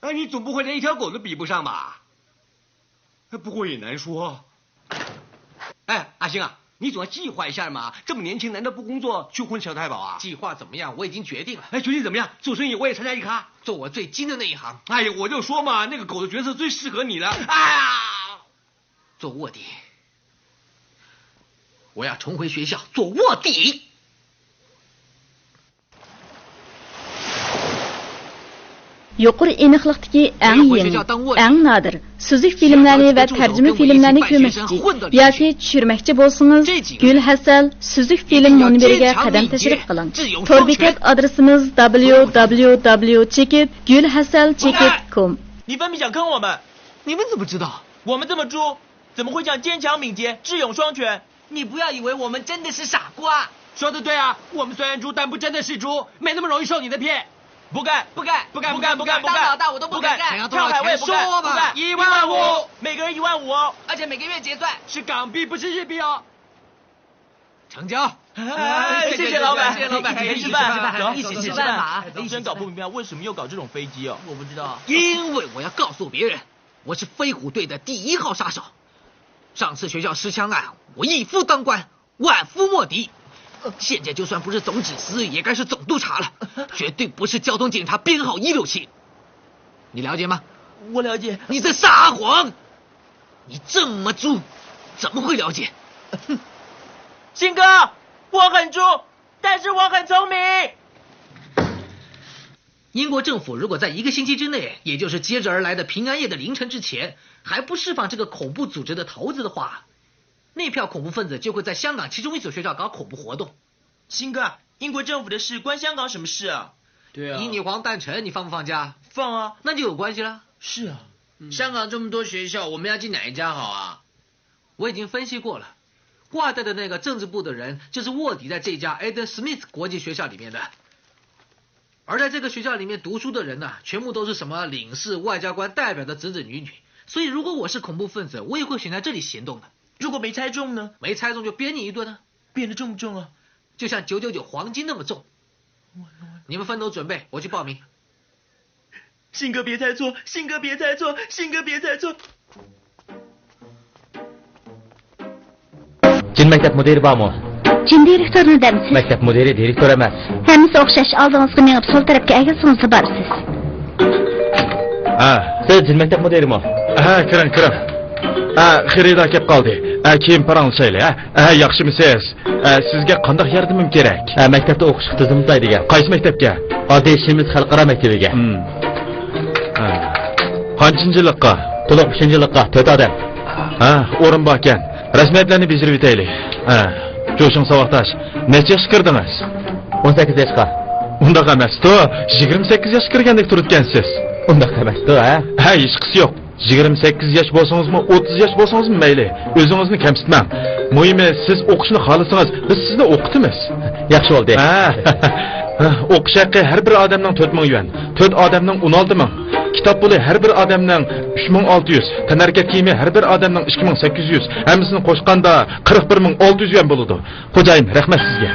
哎，你总不会连一条狗都比不上吧？哎，不过也难说。哎，阿星啊，你总要计划一下嘛，这么年轻，难道不工作去混小太保啊？计划怎么样？我已经决定了。哎，决定怎么样？做生意我也参加一咖。做我最精的那一行。哎呀，我就说嘛，那个狗的角色最适合你了。哎呀，做卧底。我要重回学校做卧底。 يۇقىرى ئېنىقلىقتىكى ئەڭ يېڭى، ئەڭ نادىر سۈزۈك فىلىملەرنى ۋە تەرجىمە فىلىملەرنى كۆرمەكچى ياكى چۈشۈرمەكچى بولسىڭىز، گۈل ھەسەل سۈزۈك فىلىم مۇنبىرىگە قەدەم تەشرىپ قىلىڭ. تور بېكەت ئادرېسىمىز دابليۇ دابليۇ دابليۇ چېكىت گۈل ھەسەل چېكىت كوم. 你们怎么知道？我们这么猪，怎么会讲坚强、敏捷、智勇双全？你不要以为我们真的是傻瓜。说得对啊，我们虽然猪，但不真的是猪，没那么容易受你的骗。不干，不干，不干，不干，不干，不干，大老大我都不敢干。不干，跳海我也不干，不干，一万五，每个人一万五哦，而且每个月结算。是港币，不是日币哦。成交。哎，谢谢老板，谢谢老板，一起吃饭，一起吃饭，一起吃饭。真搞不明白为什么又搞这种飞机哦。我不知道。因为我要告诉别人， 我是飞虎队的第一号杀手。上次学校尸枪案，我一夫当关，万夫莫敌。现在就算不是总指司，也该是总督察了，绝对不是交通警察编号一六七。你了解吗？我了解。你在撒谎！你这么猪，怎么会了解？信哥，我很猪，但是我很聪明。 英国政府如果在一个星期之内，也就是接踵而来的平安夜的凌晨之前，还不释放这个恐怖组织的头子的话，那票恐怖分子就会在香港其中一所学校搞恐怖活动。鑫哥，英国政府的事关香港什么事啊？对啊。你女皇诞辰，你放不放假？放啊。那就有关系了。是啊。嗯。香港这么多学校，我们要进哪一家好啊？ 我已经分析过了，挂掉的那个政治部的人就是卧底在这家 Adam Smith 国际学校里面的。而在这个学校里面读书的人呢，全部都是什么领事、外交官代表的子子女女。所以如果我是恐怖分子，我也会选在这里行动的。如果没猜中呢？没猜中就扁你一顿啊。扁得重不重啊？就像九九九黄金那么重。你们分头准备，我去报名。 鑫哥别猜错，鑫哥别猜错，鑫哥别猜错。جىن مەكتەپ مۇدىرى بارمۇ؟ جىن دىرېكتورنى دەمسىز؟ مەكتەپ مۇدىرى دىرېكتور ئەمەس. ھەممىسى ئوخشاش، ئالدىڭىزغا مېڭىپ سول تەرەپكە ئەگىلسىڭىزلا بارىسىز. ھە. سىز جىن مەكتەپ مۇدىرىمۇ؟ ھە، كىرىڭ، كىرىڭ. ھە، خېرىدار كەپ قالدى. ھە، كېيىن پاراڭلىشايلى، ھە. ھە، ياخشىمۇسىز؟ ھە، سىزگە قانداق ياردىمىم كېرەك؟ ھە، مەكتەپتە ئوقۇشقا تىزىملىتاي دېگەن. قايسى مەكتەپكە؟ ئاددىي شىمىز خەلقئارا مەكتىپىگە. ھىم. ھە. قانچىنچى يىللىققا؟ تولۇق ئۈچىنچى يىللىققا، تۆت ئادەم. ھە، ئورۇن باركەن. رەسمىيەتلەرنى بېجىرىۋېتەيلى. ھە، جوشۇڭ ساۋاقداش، نەچچە ياشقا كىردىڭىز؟ ئون سەككىز ياشقا. ئۇنداق ئەمەستۇ، يىگىرمە سەككىز ياشقا كىرگەندەك تۇرىدىكەنسىز. ئۇنداق ئەمەستۇ، ھە؟ ھە، ھېچقىسى يوق. يىگىرمە سەككىز ياش بولسىڭىزمۇ، ئوتتۇز ياش بولسىڭىزمۇ مەيلى. ئۆزىڭىزنى كەمسىتمەڭ. مۇھىمى، سىز ئوقۇشنى خالىسىڭىز، بىز سىزنى ئوقۇتىمىز. ياخشى بولدى. ھە. ئوقۇش ھەققى ھەر بىر ئادەمنىڭ تۆت مىڭ يۈەن، تۆت ئادەمنىڭ ئون ئالتە مىڭ. كىتاب پۇلى ھەر بىر ئادەمنىڭ ئۈچ مىڭ ئالتە يۈز، تەنھەرىكەت كىيىمى ھەر بىر ئادەمنىڭ ئىككى مىڭ سەككىز يۈز. ھەممىسىنى قوشقاندا قىرىق بىر مىڭ ئالتە يۈز يۈەن بولىدۇ. خوجايىن، رەھمەت سىزگە.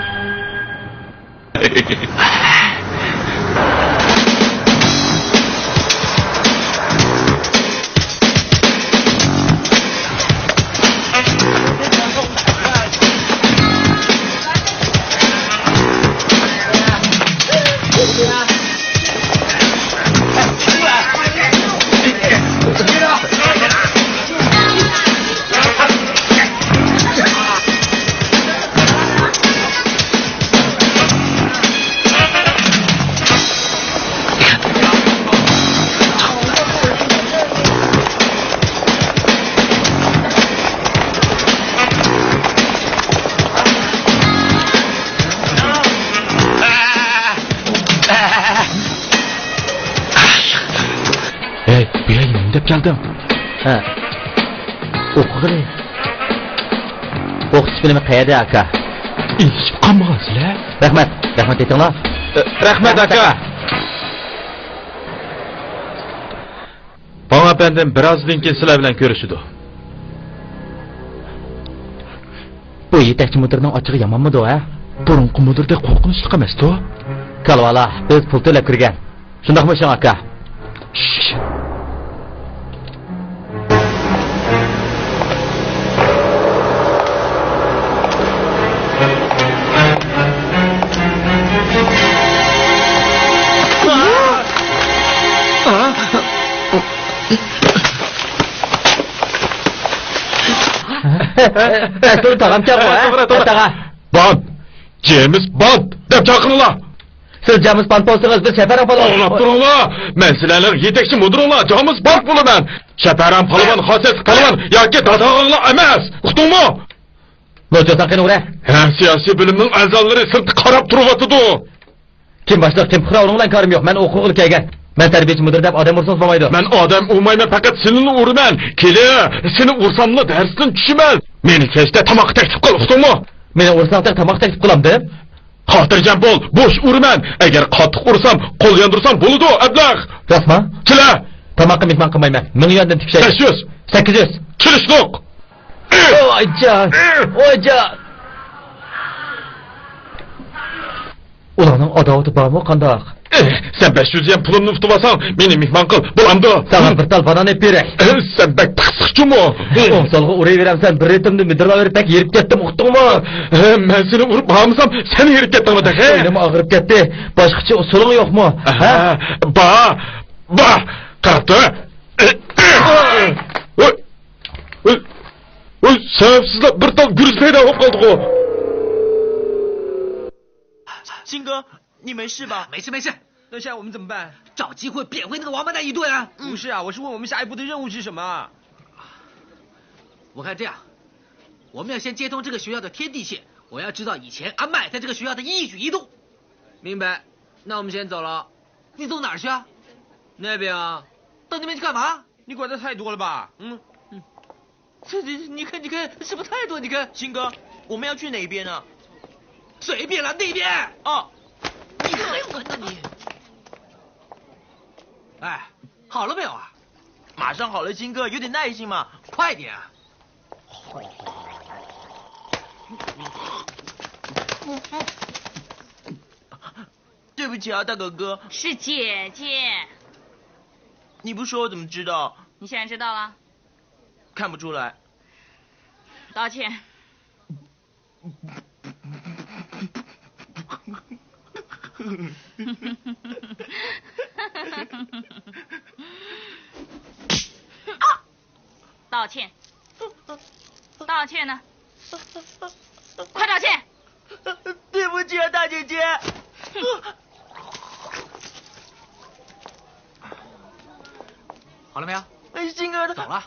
ھەي، بۇ يەرگە نېمە دەپ كەلدىڭ؟ ھە. ئوقۇغىلى. ئوقۇتۇش بۆلۈمى قەيەردە، ئاكا؟ ئېلىشىپ قالمىغانسىلەر؟ رەھمەت، رەھمەت ئېيتىڭلار. رەھمەت، ئاكا. باڭ ئەپەندىم بىر ئازدىن كېيىن سىلەر بىلەن كۆرۈشىدۇ. بۇ يېتەكچى مۇدىرنىڭ ئاچچىقى يامانمىدۇ، ھە؟ بۇرۇنقى مۇدىردەك قورقۇنچلۇق ئەمەستۇ. كالۋالا، بىز پۇل تۆلەپ كىرگەن. شۇنداقمۇ ئىشىڭ، ئاكا؟ شش. توغرا، توغرا. تاغام. بوند! جېمس بوند دەپ چاقىرىڭلار! سىز جامىس پان بولسىڭىز، بىز شەپەرەڭ پالۋان. ئاڭلاپ تۇرۇڭلار! مەن سىلەرنىڭ يېتەكچى مۇدىرىڭلار جامىس بوند بولىمەن! شەپەرەڭ پالۋان، خاسىيەتلىك پالۋان ياكى داداغاڭلار ئەمەس! ئۇقتۇڭمۇ؟ نوچىسان قېنى ئۇرە! ھە، سىياسىي بۆلۈمنىڭ ئەزالىرى سىرتتا قاراپ تۇرۇۋاتىدۇ! كىم باشلىق، كىم پۇقرا، ئۇنىڭ بىلەن كارىم يوق، مەن ئوقۇغىلى كەلگەن! مەن تەربىيىچى مۇدىر دەپ ئادەم ئۇرسىڭىز بولمايدۇ! مەن ئادەم ئۇرمايمەن، پەقەت سېنىلا ئۇرىمەن! كېلە، سېنى ئۇرساملا دەرستىن چۈشىمەن! مېنى كەچتە تاماققا تەكلىپ قىل، ئۇقتۇڭمۇ؟ مېنى ئۇرساڭ تېخى تاماققا تەكلىپ قىلامدىم؟ خاتىرجەم بول، بوش ئۇرىمەن. ئەگەر قاتتىق ئۇرسام، قول ياندۇرسام بولىدۇ، ئەبلەخ. راستما؟ كېلە. تاماققا مېھمان قىلمايمەن. مىڭ يۈەندىن تىكىشەي. بەش يۈز. سەككىز يۈز. كېلىشلىق. ۋايجان. ۋايجان. ئۇلارنىڭ ئاداۋىتى بارمۇ قانداق؟ ئېھ، سەن بەش يۈز يۈەن پۇلۇمنى ئۇتۇۋالساڭ، مېنى مېھمان قىل، بولامدۇ؟ ساڭا بىر تال بانان ئېلىپ بېرەي. ئېھ، سەن بەك پىخسىقچىمۇ؟ ئوڭ سولغا ئۇرۇۋېرەمسەن، بىر رېتىمدا مىدىرلاۋېرىپ بەك ھېرىپ كەتتىم، ئۇقتۇڭمۇ؟ ئېھ، مەن سېنى ئۇرۇپ بارمىسام، سەن ھېرىپ كەتتىڭمۇ تېخى؟ بوينۇم ئاغرىپ كەتتى. باشقىچە ئۇسۇلۇڭ يوقمۇ؟ ھە؟ بار، بار. قاراپ تۇر. ۋوي، ۋوي، ۋوي، سەۋەبسىزلا بىر تال گۈرۈز پەيدا بولۇپ قالدىغۇ. 鑫哥，你没事吧？没事没事。那现在我们怎么办？找机会扁回那个王八蛋一顿啊！不是啊，我是问我们下一步的任务是什么？我看这样，我们要先接通这个学校的天地线，我要知道以前俺买在这个学校的一举一动。明白，那我们先走了。你走哪儿去啊？那边啊。到那边去干嘛？你管的太多了吧？嗯。 这，这，你看，你看，是不是太多？你看，鑫哥，我们要去哪一边呢？随便了，那边。哦。你还管呢你？哎，好了没有啊？马上好了，鑫哥，有点耐心嘛。快点啊。 对不起啊，大狗哥。是姐姐。你不说我怎么知道？你现在知道了？看不出来。道歉。道歉，道歉呢？快道歉！对不起啊，大姐姐。好了没有？哎，鑫哥，走了。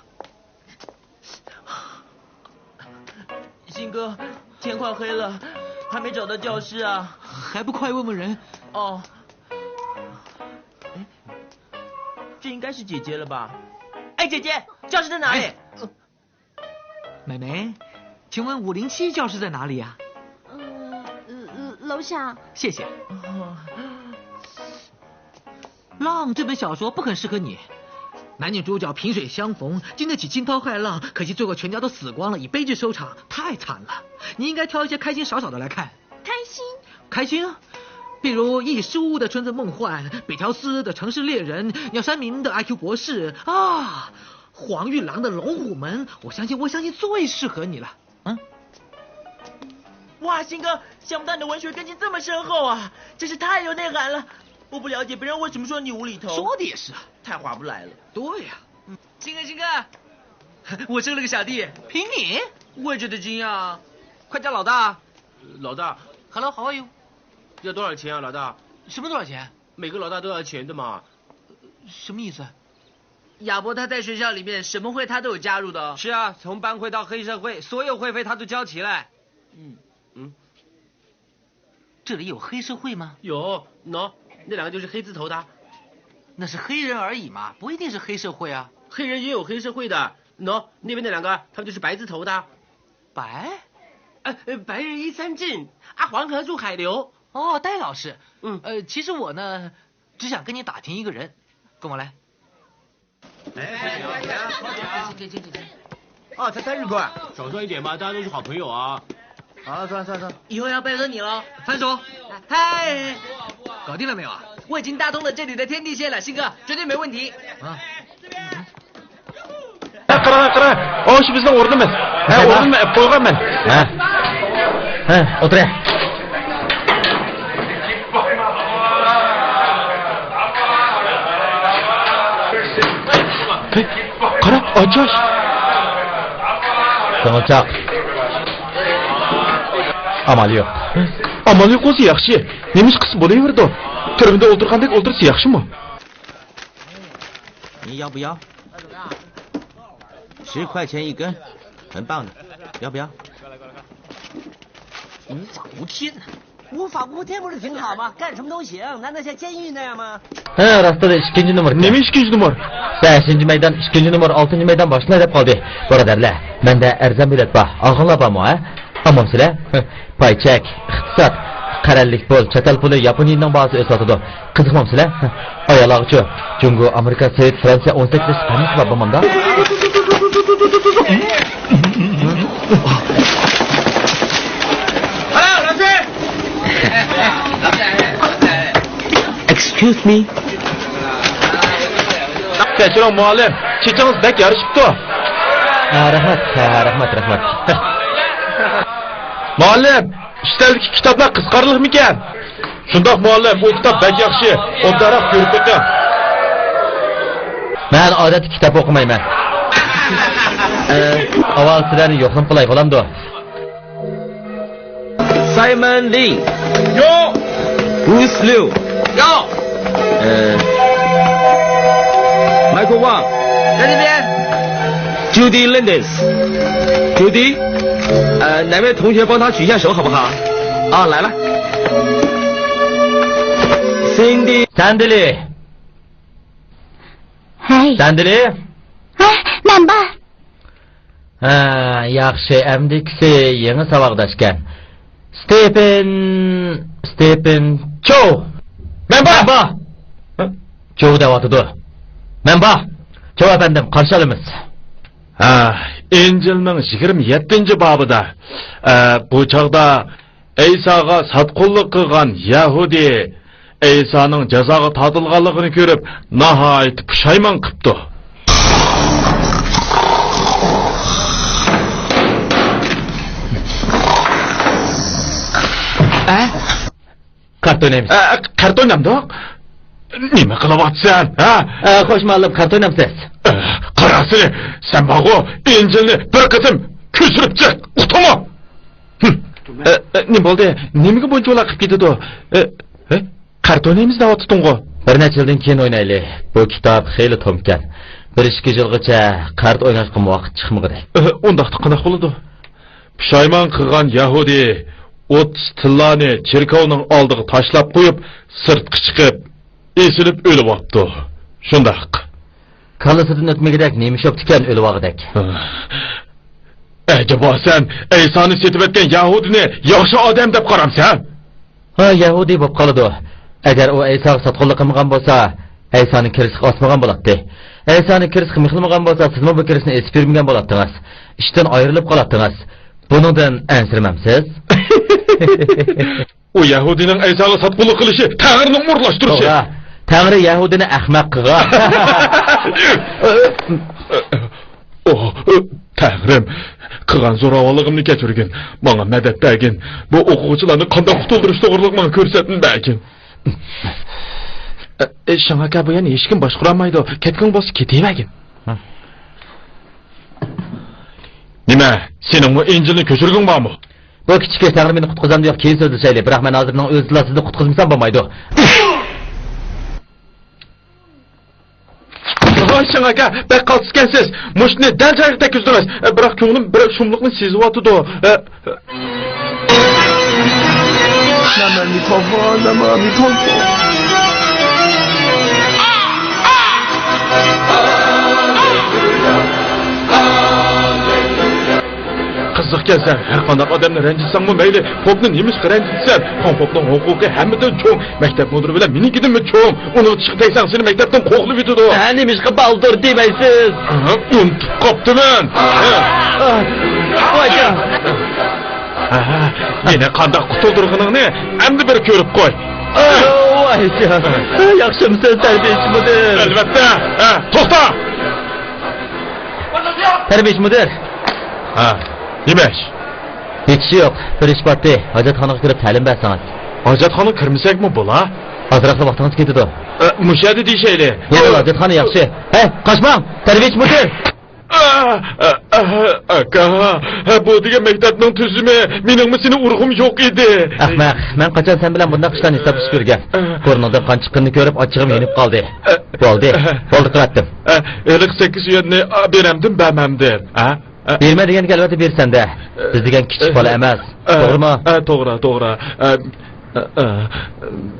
鑫哥，天快黑了，还没找到教室啊？还不快问问人？哦。这应该是姐姐了吧？哎，姐姐，教室在哪里？美眉，请问五零七教室在哪里呀？嗯，楼下。谢谢。浪这本小说不很适合你。男女主角萍水相逢，经得起惊涛骇浪，可惜最后全家都死光了，以悲剧收场，太惨了。你应该挑一些开心少少的来看。开心？开心啊！比如亦舒的《春色梦幻》，北条司的《城市猎人》，鸟山明的《IQ 博士》啊，黄玉郎的《龙虎门》，我相信，我相信最适合你了。嗯。哇，鑫哥，想不到你的文学根基这么深厚啊，真是太有内涵了。我不了解别人为什么说你无厘头。说的也是啊，太划不来了。对呀。鑫哥，鑫哥，我生了个小弟，凭你？我也觉得惊讶。快叫老大。老大， Hello, how are you？要多少钱啊，老大？什么多少钱？每个老大都要钱的嘛。什么意思？亚伯他在学校里面什么会他都有加入的。是啊，从班会到黑社会，所有会费他都交齐了。嗯嗯，这里有黑社会吗？有，喏，那两个就是黑字头的。那是黑人而已嘛，不一定是黑社会啊。黑人也有黑社会的，喏，那边那两个，他们就是白字头的。白？哎，白人一三镇，阿黄河入海流。哦，戴老师。嗯，呃，其实我呢，只想跟你打听一个人，跟我来。哎，哦，他他日哥，少说一点嘛，大家都是好朋友啊。好了，算了算了算了，以后要拜托你了，分手。嗨，搞定了没有啊？我已经打通了这里的天地线了，鑫哥，绝对没问题。啊。 قاراڭ، قاراڭ. ئاۋۇ شۇ بىزنىڭ ئورنىمىز. ھە، ئورنۇمنى ئېلىپ قويغان مەن. ھە. ھە، ئولتۇر. ھەي، قارا، ئاچاش. كۆڭۈلچاق. ئامال يوق. ئامال يوق بولسا ياخشى. نېمە ئىش قىلسا بولۇۋېرىدۇ. تۈرمىدە ئولتۇرغاندەك ئولتۇرسا ياخشىمۇ؟ 你要不要？十块钱一根，很棒的，要不要？无法无天呢，无法无天不是挺好吗？干什么都行，难道像监狱那样吗？ ھە، راستىدا ئىككىنچى نومۇر. نېمە ئىككىنچى نومۇر؟ بەشىنچى مەيدان، ئىككىنچى نومۇر، ئالتىنچى مەيدان باشلىناي دەپ قالدى. بۇرادەرلەر، مەندە ئەرزان بېلەت بار. ئالغانلار بارمۇ، ھە؟ ئالمامسىلەر؟ پاي چەك، ئىقتىساد، قەرەللىك پۇل، چەت ئەل پۇلى، ياپونىيىنىڭ باھاسى ئۆسۈۋاتىدۇ. قىزىقمامسىلەر؟ ئاياللارغىچۇ؟ جۇڭگو، ئامېرىكا، سوۋېت، فرانسىيە، ئون سەككىز ھەممىسى بار بۇ ماندا. Excuse me. كەچۈرۈڭ مۇئەللىم، چېچىڭىز بەك يارىشىپتۇ. ھە، رەھمەت، ھە، رەھمەت، رەھمەت. مۇئەللىم، ئۈستەلدىكى كىتابلار قىزىقارلىقمىكەن؟ شۇنداق مۇئەللىم، ئۇ كىتاب بەك ياخشى، ئوبدانراق كۆرۈپ بېقىڭ. مەن ئادەتتە كىتاب ئوقۇمايمەن. ئاۋۋال سىلەرنى يوقلىما قىلاي، بولامدۇ؟ سايمون لى. يوق. بروس لى. يوق. مايكل ۋاڭ. جۇدى لېندېس. جۇدى. 呃，哪位同学帮他举一下手好不好？啊，来了。Cindy. سەندىلى. ھەي. سەندىلى. ھە، مەن بار. ھە، ياخشى، ئەمدىكىسى يېڭى ساۋاقداشكەن. ستېپېن، ستېپېن چو. مەن بار! مەن بار! چو دەۋاتىدۇ. مەن بار! چو ئەپەندىم، قارشى ئالىمىز. ھە، ئىنجىلنىڭ يىگىرمە يەتتىنچى بابىدا، ئە، بۇ چاغدا ئەيساغا ساتقۇنلۇق قىلغان يەھۇدىي ئەيسانىڭ جازاغا تارتىلغانلىقىنى كۆرۈپ، ناھايىتى پۇشايمان قىپتۇ. ئە؟ كارتا ئوينايمىز. ئە، كارتا ئوينامدۇق؟ نېمە قىلىۋاتىسەن، ھە؟ ئە، خوش مۇئەللىم، كارتا ئوينامسىز؟ ئە، قارا سېنى، سەن ماڭا ئىنجىلنى بىر قېتىم كۆچۈرۈپ چىق، ئۇقتۇڭمۇ؟ ھىم. ئە، ئە، نېمە بولدى؟ نېمىگە بۇنچىۋالا قىلىپ كېتىدۇ؟ ئە، ئە، قەرت ئوينايمىز دەۋاتىتىڭغۇ؟ بىر نەچچە يىلدىن كېيىن ئوينايلى. بۇ كىتاب خېلى تومكەن. بىر ئىككى يىلغىچە قەرت ئويناشقىمۇ ۋاقىت چىقمىغۇدەك. ئە، ئۇنداقتا قانداق بولىدۇ؟ پۇشايمان قىلغان يەھۇدىي ئوتتۇز تىللانى چېركاۋنىڭ ئالدىغا تاشلاپ قويۇپ، سىرتقا چىقىپ، ئېسىلىپ ئۆلۈۋاپتۇ. شۇنداق. كاللىسىدىن ئۆتمىگۈدەك نېمە ئىش بوپتىكەن ئۆلۈۋالغۇدەك؟ ئەجەبا سەن ئەيسانى سېتىۋەتكەن يەھۇدىينى ياخشى ئادەم دەپ قارامسەن؟ ھا، يەھۇدىي بوپ قالىدۇ. ئەگەر ئۇ ئەيساغا ساتقۇنلۇق قىلمىغان بولسا، ئەيسانى كىرىسقا ئاسمىغان بولاتتى. ئەيسانى كىرىسقا مىخلىمىغان بولسا، سىزمۇ بۇ كىرىسنى ئېسىپ يۈرمىگەن بولاتتىڭىز. ئىشتىن ئايرىلىپ قالاتتىڭىز. بۇنىڭدىن ئەنسىرىمەمسىز؟ ئۇ يەھۇدىينىڭ ئەيساغا ساتقۇنلۇق قىلىشى تەڭرىنىڭ ئورۇنلاشتۇرۇشى. توغرا. تەڭرى يەھۇدىينى ئەخمەق قىلغان. ئوھ، تەڭرىم، قىلغان زوراۋانلىقىمنى كەچۈرگىن، ماڭا مەدەت بەرگىن، بۇ ئوقۇغۇچىلارنى قانداق قۇتۇلدۇرۇش توغرىلىق ماڭا كۆرسەتمە بەرگىن. ئە، ئە، شېڭ ئاكا، بۇ يەرنى ھېچكىم باشقۇرالمايدۇ، كەتكۈڭ بولسا كېتىۋەرگىن. نېمە، سېنىڭمۇ ئىنجىلنى كۆچۈرگۈڭ بارمۇ؟ بۇ كىچىك ئىش تەڭرى مېنى قۇتقۇزامدۇ يوق، كېيىن سۆزلىشەيلى. بىراق مەن ھازىرنىڭ ئۆزىدىلا سىزنى قۇتقۇزمىسام بولمايدۇ. ۋاي شېڭ ئاكا، بەك قالتىسكەنسىز. مۇشتنى دەل جايىغا تەگكۈزدىڭىز. ئە، بىراق كۆڭلۈم بىر شۇملۇقنى سېزىۋاتىدۇ. ئە، قىزىقكەنسەن، ھەر قانداق ئادەمنى رەنجىتسەڭمۇ مەيلى، پوپنى نېمىشقا رەنجىتىسەن؟ خاڭ پوپنىڭ ھوقۇقى ھەممىدىن چوڭ، مەكتەپ مۇدىرى بىلەن مېنىڭكىدىنمۇ چوڭ. ئۇنىڭغا چىقىپ تەگسەڭ سېنى مەكتەپتىن قوغلىۋېتىدۇ. ھە، نېمىشقا بالدۇر دېمەيسىز؟ ئۇنتۇپ قاپتىمەن. ۋايجان. ھە، مېنى قانداق قۇتۇلدۇرغىنىڭنى ئەمدى بىر كۆرۈپ قوي. ۋايجان. ياخشىمۇسىز، تەربىيەچى مۇدىر؟ ئەلۋەتتە. ھە، توختا! تەربىيەچى مۇدىر. ھە، نېمە ئىش؟ ھېچ ئىش يوق. بىر ئىش بارتى. ھاجەتخانىغا كىرىپ تەلىم بەرسىڭىز. ھاجەتخانىغا كىرمىسەكمۇ بولا؟ ئازراقلا ۋاقتىڭىز كېتىدۇ. ئە، مۇشۇ يەردە دېيىشەيلى. يەنىلا ھاجەتخانا ياخشى. ھەي، قاچماڭ! تەربىيەچى مۇدىر! ئە، ئە، ئە، ئاكا، ھە، بۇ دېگەن مەكتەپنىڭ تۈزۈمى. مېنىڭمۇ سېنى ئۇرغۇم يوق ئىدى. ئەخمەق، مەن قاچان سەن بىلەن بۇنداق ئىشلارنى ھېسابلىشىپ يۈرگەن. ئە. بۇرنۇڭدىن قان چىققىنىنى كۆرۈپ ئاچچىقىم يېنىپ قالدى. ئە. بولدى. ئە. بولدى، قىلىۋەتتىم. ئە، ھېلىقى سەككىز يۈەننى، ئە، بېرەمدىم، بەرمەمدىم؟ ھە؟ ئە. بېرىمەن دېگەنگە ئەلۋەتتە بېرىسەن-دە. بىز دېگەن كىچىك بالا ئەمەس. ئە. توغرىمۇ؟ ئە، توغرا، توغرا. ئە، ئە، ئە،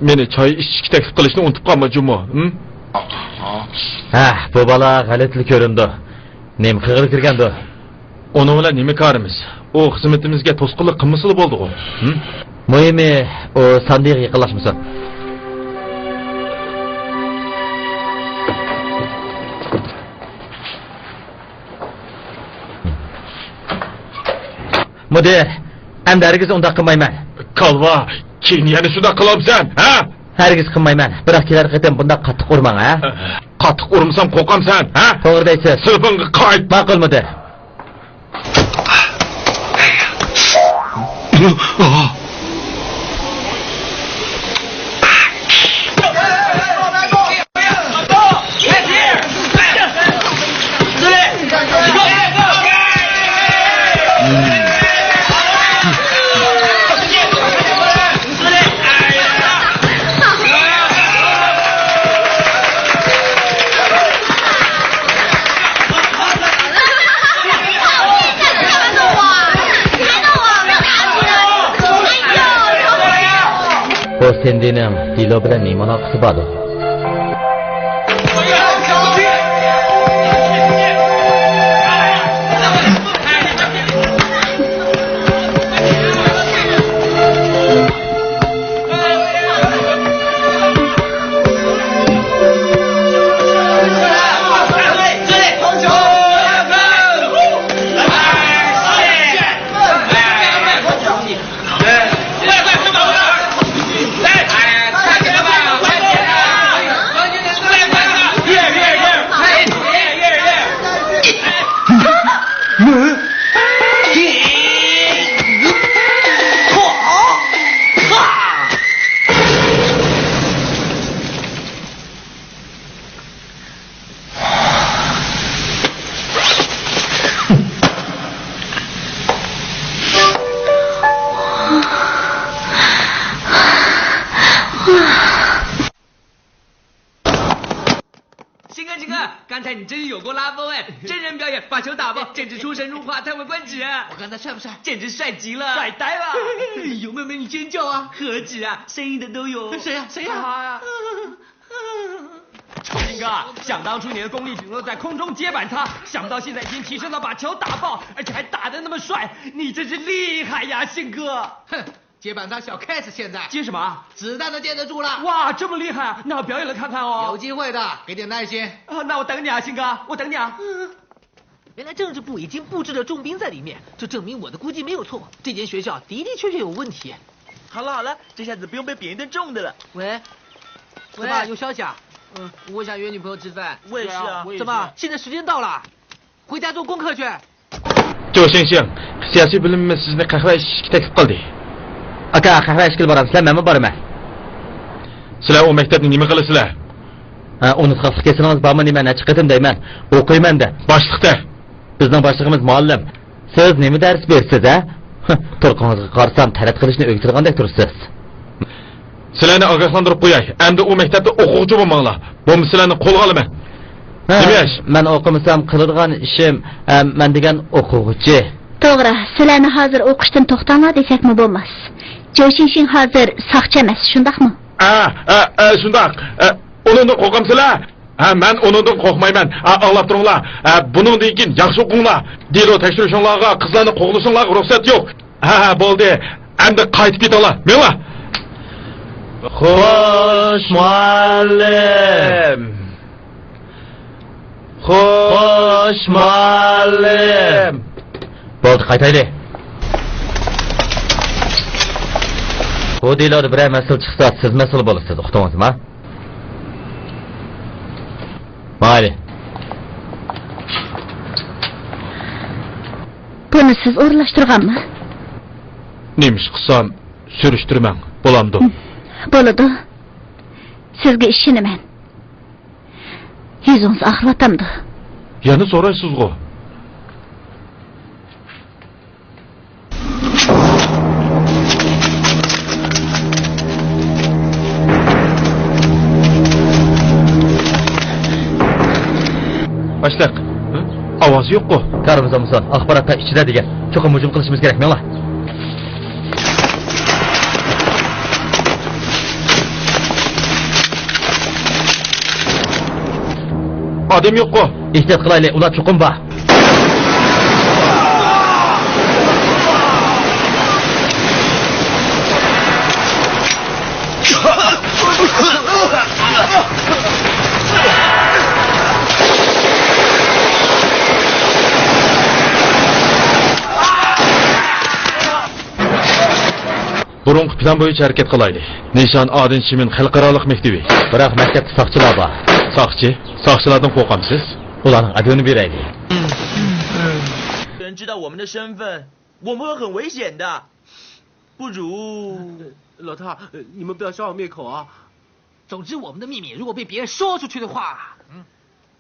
مېنى چاي ئىچىشكە تەكلىپ قىلىشنى ئۇنتۇپ قالما جۇمۇ. ھىم؟ ھە، بۇ بالا غەلىتىلا كۆرۈنىدۇ. نېمە قىلغىلى كىرگەندۇ؟ ئۇنىڭ بىلەن نېمە كارىمىز؟ ئۇ خىزمىتىمىزگە توسقۇنلۇق قىلمىسىلا بولدىغۇ. ھىم؟ مۇھىمى، ئۇ ساندىغا يېقىنلاشمىسۇن. مۇدىر، ئەمدى ھەرگىز ئۇنداق قىلمايمەن. كالۋا، كېيىن يەنە شۇنداق قىلامسەن، ھە؟ ھەرگىز قىلمايمەن. بىراق كېلەر قېتىم بۇنداق قاتتىق ئۇرماڭ، ھە؟ قاتتىق ئۇرمىسام قورقامسەن، ھە؟ توغرا دەيسىز. سىنىپىڭغا قايت. ماقۇل، مۇدىر. بۇ سىندىنىڭ دېلو بىلەن نېمە ئالاقىسى باردۇ؟ 刚才你真是有够拉风哎！真人表演，把球打爆，简直出神入化，叹为观止啊！我看他帅不帅？简直帅极了！帅呆了！有没有美女尖叫啊？何止啊，声音的都有。谁呀？谁呀？他呀！新哥，想当初你的功力顶多在空中接板擦，想不到现在已经提升到把球打爆，而且还打得那么帅，你真是厉害呀，新哥！哼，接板擦小 case，现在接什么？子弹都接得住了。哇，这么厉害啊！那表演了看看哦。有机会的，给点耐心。啊，那我等你啊，新哥，我等你啊。原来政治部已经布置了重兵在里面，这证明我的估计没有错。这间学校的的确确有问题。好了好了，这下子不用被扁一顿重的了。喂，喂，怎么有消息啊？嗯，我想约女朋友吃饭。我也是啊。对啊，我也是。怎么？现在时间到了，回家做功课去。 ژو شىڭشىڭ، سىياسىي بۆلۈمىمىز سىزنى قەھۋە ئىچىشكە تەكلىپ قىلدى. ئاكا، قەھۋە ئىچكىلى بارامسىلەر؟ مەنمۇ بارىمەن. سىلەر ئۇ مەكتەپتە نېمە قىلىسىلەر؟ ھە، ئۇنتۇلغاقلىق كېسىلىڭىز بارمۇ نېمە؟ نەچچە قېتىم دەيمەن، ئوقۇيمەن دەپ. باشلىق دە. بىزنىڭ باشلىقىمىز مۇئەللىم. سىز نېمە دەرس بېرىسىز، ھە؟ تۇرقىڭىزغا قارىسام، تەرەت قىلىشنى ئۆگىتىدىغاندەك تۇرىسىز. سىلەرنى ئاگاھلاندۇرۇپ قوياي، ئەمدى ئۇ مەكتەپتە ئوقۇغۇچى بولماڭلار، بولمىسا سىلەرنى قولغا ئالىمەن. ھە، نېمە ئىش؟ مەن ئوقۇمىسام قىلىدىغان ئىشىم، ھە، مەن دېگەن ئوقۇغۇچى. توغرا، سىلەرنى ھازىر ئوقۇشتىن توختاڭلار دېسەكمۇ بولماس. جوشىڭشىڭ ھازىر ساقچى ئەمەس، شۇنداقمۇ؟ ھە، ھە، ھە، شۇنداق. ھە، ئۇنىڭدىن قورقامسىلەر؟ ھە، مەن ئۇنىڭدىن قورقمايمەن. ھە، ئاڭلاپ تۇرۇڭلار. ھە، بۇنىڭدىن كېيىن ياخشى ئوقۇڭلار. دېلو تەكشۈرۈشۈڭلارغا، قىزلارنى قوغلىشىڭلارغا رۇخسەت يوق. ھە، ھە، بولدى. ئەمدى قايتىپ كېتىڭلار. مېڭىڭلار. خوش، مۇئەللىم. خوش، مۇئەللىم. بولدى، قايتايلى. بۇ دېلودا بىرەر مەسىلە چىقسا، سىز مەسئۇل بولىسىز، ئۇقتىڭىزمۇ؟ مايلى. بۇنى سىز ئورۇنلاشتۇرغانمۇ؟ نېمە ئىش قىلسام، سۈرۈشتۈرمەڭ، بولامدۇ؟ بولىدۇ. سىزگە ئىشىنىمەن. يۈزىڭىز ئاغرىۋاتامدۇ؟ يەنە سورايسىزغۇ. باشلىق، ئاۋاز يوققۇ. كارىمىز بولمىسۇن، ئاخباراتتا ئىچىدە دېگەن. چوقۇم ھۇجۇم قىلىشىمىز كېرەك، مېڭىڭلار. ئادەم يوققۇ. ئېھتىيات قىلايلى، ئۇلار چوقۇم بار. بۇرۇنقى پىلان بويىچە ھەرىكەت قىلايلى. نىشان ئادىن شىمىن خەلقئارالىق مەكتىۋى. بىراق مەكتەپتە ساقچىلار بار. ساقچى؟ ساقچىلاردىن قورقامسىز؟ ئۇلارنىڭ ئەدىپىنى بېرەيلى. 人知道我们的身份，我们会很危险的。不如……老大，你们不要杀我灭口啊！总之，我们的秘密如果被别人说出去的话，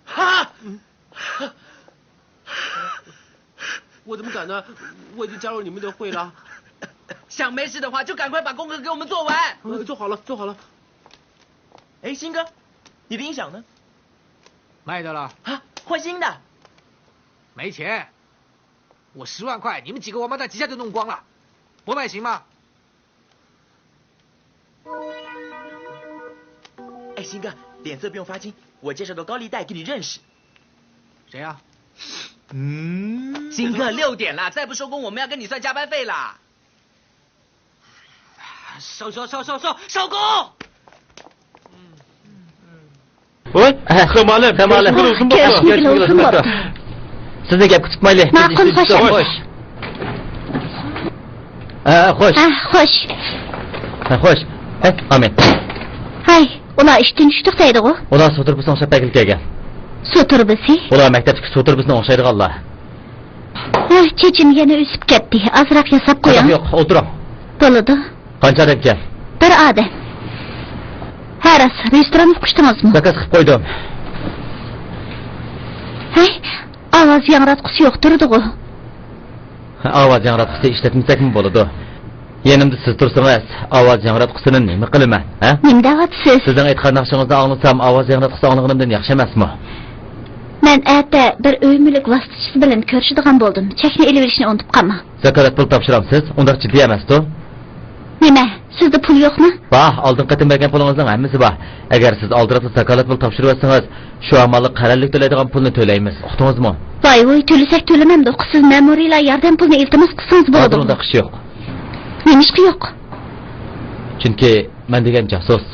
哈！我怎么敢呢？我已经加入你们的会了。想没事的话，就赶快把功课给我们做完。呃，做好了，做好了。哎，新哥，你的音响呢？卖掉了。啊，换新的。没钱。我十万块，你们几个王八蛋几下就弄光了，不卖行吗？ 哎，新哥，脸色不用发青，我介绍个高利贷给你认识。谁呀？嗯，新哥，六点了，再不收工，我们要跟你算加班费啦。收收收收收，收工！ ۋوي، خېمالىم، خېمالىم. كۆرۈشمىگىلى ئۇزۇن بوپتۇ. كۆرۈشمىگىلى ئۇزۇن بوپتۇ. سىزنى گەپكە تۇتمايلى. ماقۇل، خوش. خوش. ھە، خوش. ھە، خوش. ھە، خوش. ھەي، ئامىن. ھەي، ئۇلار ئىشتىن چۈشتۇق دەيدىغۇ. ئۇلار سۇ تۇرۇبىسىنى ئوڭشاپ بەرگىلى كەلگەن. سۇ تۇرۇبىسى؟ ئۇلار مەكتەپتىكى سۇ تۇرۇبىسىنى ئوڭشايدىغانلار. ھە، چېچىم يەنە ئۆسۈپ كەتتى. ئازراق ياساپ قويۇڭ. ياق، ياق، ئولتۇرۇڭ. بولىدۇ. قانچە ئادەمكەن؟ بىر ئادەم. ھە راست، رېستوران ئۇقۇشتىڭىزمۇ؟ زاكاز قىلىپ قويدۇم. ھەي، ئاۋاز ياڭراتقۇسى يوق تۇرىدىغۇ. ئاۋاز ياڭراتقۇسى ئىشلەتمىسەكمۇ بولىدۇ. يېنىمدا سىز تۇرسىڭىز، ئاۋاز ياڭراتقۇسىنى نېمە قىلىمەن، ھە؟ نېمە دەۋاتىسىز؟ سىزنىڭ ئېيتقان ناخشىڭىزنى ئاڭلىسام، ئاۋاز ياڭراتقۇسى ئاڭلىغىنىمدىن ياخشى ئەمەسمۇ؟ مەن ئەتە بىر ئۆي مۈلۈك ۋاسىتىچىسى بىلەن كۆرۈشىدىغان بولدۇم. چەكنى ئېلىۋېلىشنى ئۇنتۇپ قالماڭ. زاكالەت پۇل تاپشۇرامسىز؟ ئۇنداق جىددىي ئەمەستۇ. نېمە، سىزدە پۇل يوقمۇ؟ بار، ئالدىنقى قېتىم بەرگەن پۇلىڭىزنىڭ ھەممىسى بار. ئەگەر سىز ئالدىراقلا زاكالەت پۇل تاپشۇرۇۋەتسىڭىز، شۇ ئامانلىق قەرەللىك تۆلەيدىغان پۇلنى تۆلەيمىز. ئۇقتىڭىزمۇ؟ ۋاي ۋۇي، تۆلىسەك تۆلىمەمدۇق. سىز مەمۇرىيلار ياردەم پۇلىنى ئىلتىماس قىلسىڭىز بولىدۇ. ھازىر ئۇنداق ئىش يوق. نېمىشقا يوق؟ چۈنكى مەن دېگەن جاسۇس.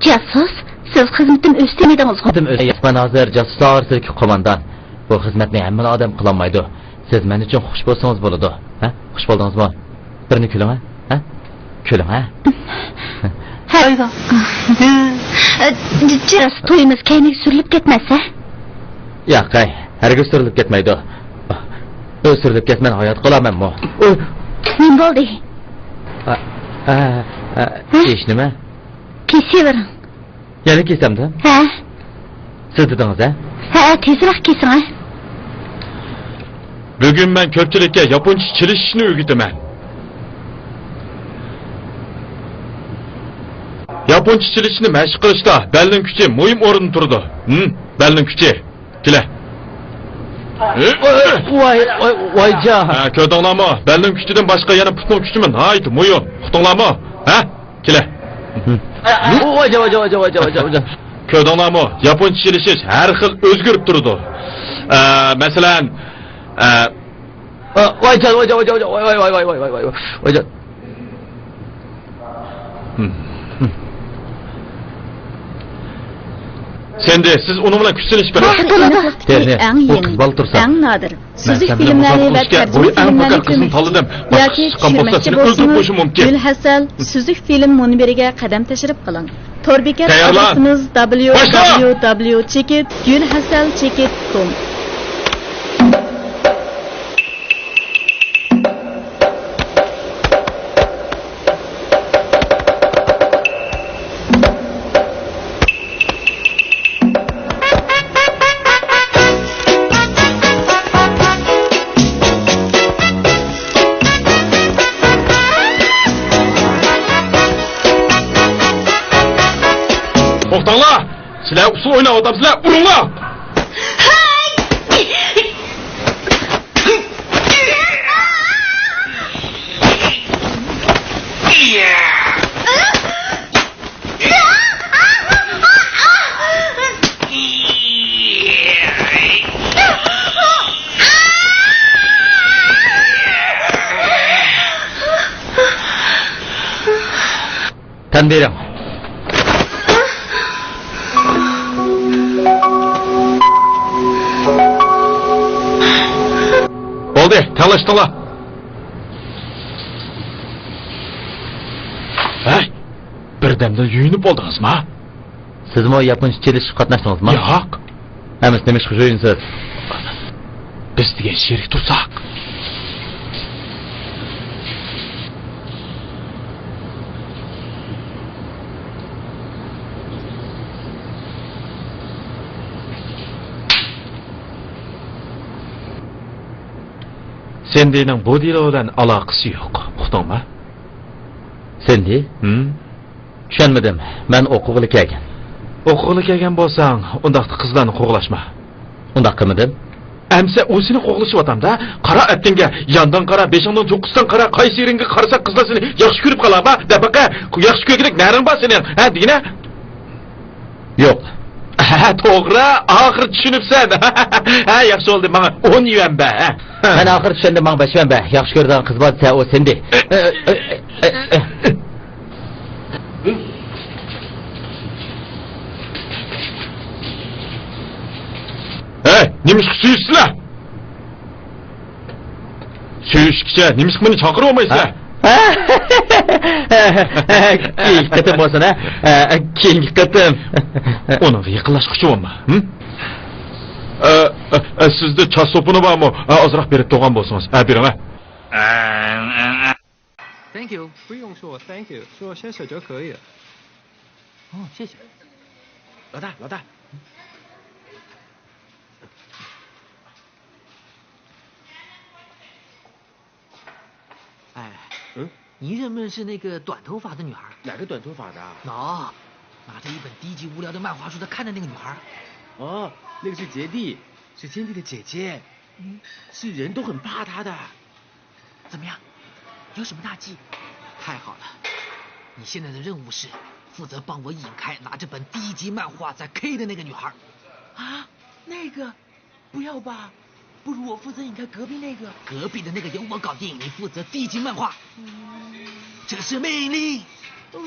جاسۇس؟ سىز خىزمىتىم ئۆستى دېمىدىڭىزغۇ؟ خىزمىتىم ئۆستى. مەن ھازىر جاسۇسلار ئارىسىدىكى قوماندان. بۇ خىزمەتنى ھەممىلا ئادەم قىلالمايدۇ. سىز مەن ئۈچۈن خۇش بولسىڭىز بولىدۇ. ھە؟ خۇش بولدىڭىزمۇ؟ بىرنى كۈلۈڭ، ھە؟ ھە؟ كۈلۈڭ، ھە؟ ھە؟ تويىمىز كەينىگە سۈرۈلۈپ كەتمەس، ھە؟ ياق، ھەي، ھەرگىز سۈرۈلۈپ كەتمەيدۇ. سۈرۈلۈپ كەتسە مەن ھايات قالامەنمۇ؟ نېمە بولدى؟ ھە؟ ھېچنېمە. كېسىۋېرىڭ. يەنە كېسەمدۇ؟ ھە. سىز دېدىڭىز، ھە؟ ھە، تېزرەك كېسىڭ، ھە. بۈگۈن مەن كۆپچىلىككە ياپونچە چېلىشىشنى ئۆگىتىمەن. ياپونچە چېلىشىشنى مەشىق قىلىشتا بەلنىڭ كۈچى مۇھىم ئورۇندا تۇرىدۇ. ھىم، بەلنىڭ كۈچى. كېلە. ۋاي، ۋاي، ۋايجان. ھە، كۆردۈڭلارمۇ؟ بەلنىڭ كۈچىدىن باشقا يەنە پۇتنىڭ كۈچىمۇ ناھايىتى مۇھىم. ئۇقتۇڭلارمۇ؟ ھە؟ كېلە. ۋايجان، ۋايجان، ۋايجان. كۆردۈڭلارمۇ؟ ياپونچە چېلىشىش ھەر خىل ئۆزگىرىپ تۇرىدۇ. ئە، مەسىلەن، ئە، ۋايجان، ۋايجان، ۋايجان، ۋايجان. سەندى، سىز ئۇنىڭ بىلەن كۈچ سىنىشىپ بېرىڭ. ۋاقىت ئېلىنىش ۋاقتىدىكى ئەڭ يېڭى، ئەڭ نادىر سۈزۈك فىلىملەرنى ۋە تەرجىمە فىلىملەرنى كۆرۈڭ. ياكى چۈشۈرمەكچى بولسىڭىز، گۈل ھەسەل سۈزۈك فىلىم مۇنبىرىگە قەدەم تەشرىپ قىلىڭ. تور بېكەت ئادرېسىمىز دابليۇ دابليۇ دابليۇ چېكىت گۈل ھەسەل چېكىت كوم. توختاڭلار! سىلەر ئۇسسۇل ئويناۋاتامسىلەر؟ ئۇرۇڭلار! تەن بېرىڭ. بولدى، تەڭلەشتىڭلار. ھەي، بىردەمدىن يۇيۇنۇپ بولدىڭىزمۇ؟ سىزمۇ ياپونچە چېلىشىشقا قاتناشتىڭىزمۇ؟ ياق. ئەمىسە نېمىشقا يۇيۇنىسىز؟ بىز دېگەن شېرىك تۇرساق. سېندىنىڭ بۇ دېلو بىلەن ئالاقىسى يوق، ئۇقتۇڭما؟ سېندى؟ ھىم؟ چۈشەنمىدىم. مەن ئوقۇغىلى كەلگەن. ئوقۇغىلى كەلگەن بولساڭ، ئۇنداقتا قىزلارنى قوغلاشما. ئۇنداق قىلمىدىم. ئەمسە ئۇ سېنى قوغلىشىۋاتامدا، قارا ئەتكەڭگە، ياندىن قارا، بېشىڭنىڭ چوققىسىدىن قارا، قايسى يېرىڭگە قارىساڭ قىزلار سېنى ياخشى كۆرۈپ قالار، بار، دەپ بېقە، ياخشى كۆرگۈدەك نەرىڭ بار سېنىڭ، ھە، دېگىنە. يوق. ھە، توغرا، ئاخىرى چۈشىنىپسەن. ھە، ياخشى بولدى، ماڭا ئون يۈەن بەر، ھە. مەن ئاخىرى چۈشەندىم، ماڭا بەش يۈەن بەر. ياخشى كۆرىدىغان قىز بار دېسە، ئۇ سېندى. ھەي، نېمىشقا سۆيۈشسىلەر؟ سۆيۈشكىچە نېمىشقا مېنى چاقىرىۋالمايسىلەر؟ ھە؟ كېيىنكى قېتىم بولسۇن، ھە؟ ھە، كېيىنكى قېتىم. ئۇنىڭغا يېقىنلاشقۇچە بولما، ھىم؟ ئە، ئە، ئە، سىزدە چاچ سوپۇنى بارمۇ؟ ئە، ئازراق بېرىپ تۇرغان بولسىڭىز. ئە، بېرىڭ، ھە. Thank you. 不用说 thank you. 说谢谢就可以了. 哦，谢谢。老大，老大。哎，嗯？你认不认识那个短头发的女孩？哪个短头发的啊？喏，拿着一本低级无聊的漫画书在看着那个女孩。哦，那个是杰蒂。是天地的姐姐，嗯，是人都很怕她的。怎么样？有什么大计？太好了，你现在的任务是负责帮我引开拿着本第一集漫画在 K 的那个女孩。啊，那个，不要吧，不如我负责引开隔壁那个。隔壁的那个由我搞定，你负责第一集漫画。嗯。这是命令。嗯。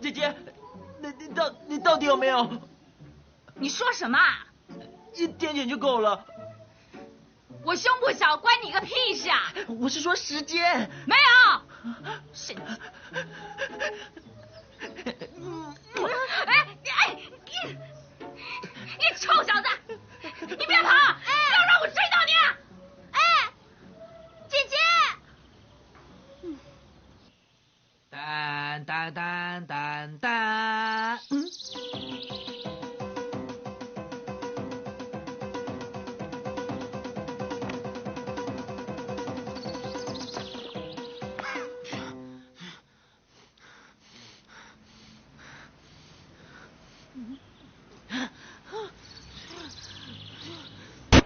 姐姐，你，你到，你到底有没有？你说什么？一点点就够了。 我胸部小，关你个屁事啊！我是说时间。没有。神经。哎，哎，你，你臭小子，你别跑，不要让我追到你！哎，姐姐。 当当当当当。嗯。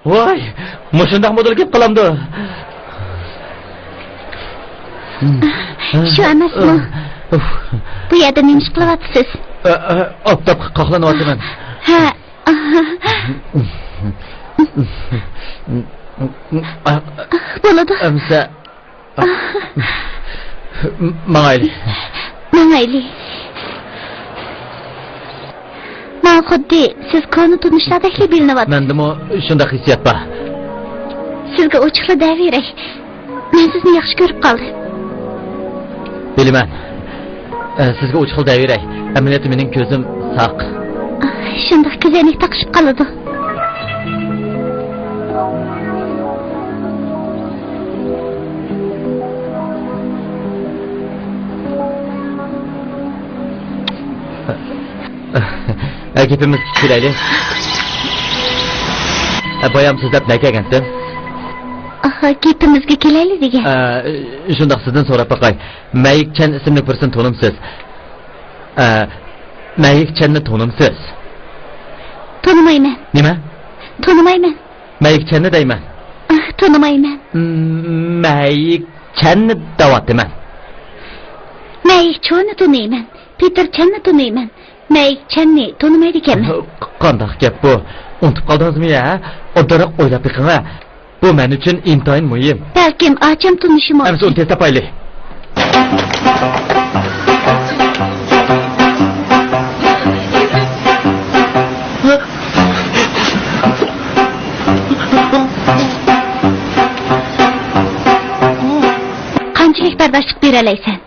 ۋاي، مۇشۇنداق مودېل كېلىپ قالامدۇ؟ شۇ ئەمەسمۇ؟ بۇ يەردە نېمە ئىش قىلىۋاتىسىز؟ ئاپتاپقا قاقلىنىۋاتىمەن. ھە. بولىدۇ. ئەمسە. ماڭايلى. ماڭايلى. ماڭا خۇددى سىز كونا تونۇشلاردەكلا بىلىنىۋاتىدۇ. مەندىمۇ شۇنداق ھېسسىيات بار. سىزگە ئوچۇقلا دەۋېرەي. مەن سىزنى ياخشى كۆرۈپ قالدىم. بىلىمەن. ئە، سىزگە ئوچۇقلا دەۋېرەي. ئەمەلىيەتتە مېنىڭ كۆزۈم ساق. شۇنداق كۆزەينەك تاقىشىپ قالىدۇ. ئە، گېپىمىزگە كېلەيلى. ئە، بايام سۆزلەپ نە كەلگەنتىم؟ ئاھا، گېپىمىزگە كېلەيلى دېگەن. ئە، شۇنداق سىزدىن سوراپ باقاي. مەيىك چەن ئىسىملىك بىرسىنى تونۇمسىز؟ ئە، مەيىك چەننى تونۇمسىز؟ تونۇمايمەن. نېمە؟ تونۇمايمەن. مەيىك چەننى دەيمەن. ئاھ، تونۇمايمەن. م-، مەيىك چەننى دەۋاتىمەن. مەيىك چوننى تونۇيمەن. پېتىر چەننى تونۇيمەن. مەيىك چەننى تونۇمايدىكەنمەن. قانداق گەپ بۇ؟ ئۇنتۇپ قالدىڭىزمۇ يا؟ ئوبدانراق ئويلاپ بېقىڭ ھە. بۇ مەن ئۈچۈن ئىنتايىن مۇھىم. بەلكىم ئاچام تونۇشى مۇمكىن. ئەمىسە ئۇنى تېز تاپايلى. قانچىلىك بەرداشلىق بېرەلەيسەن؟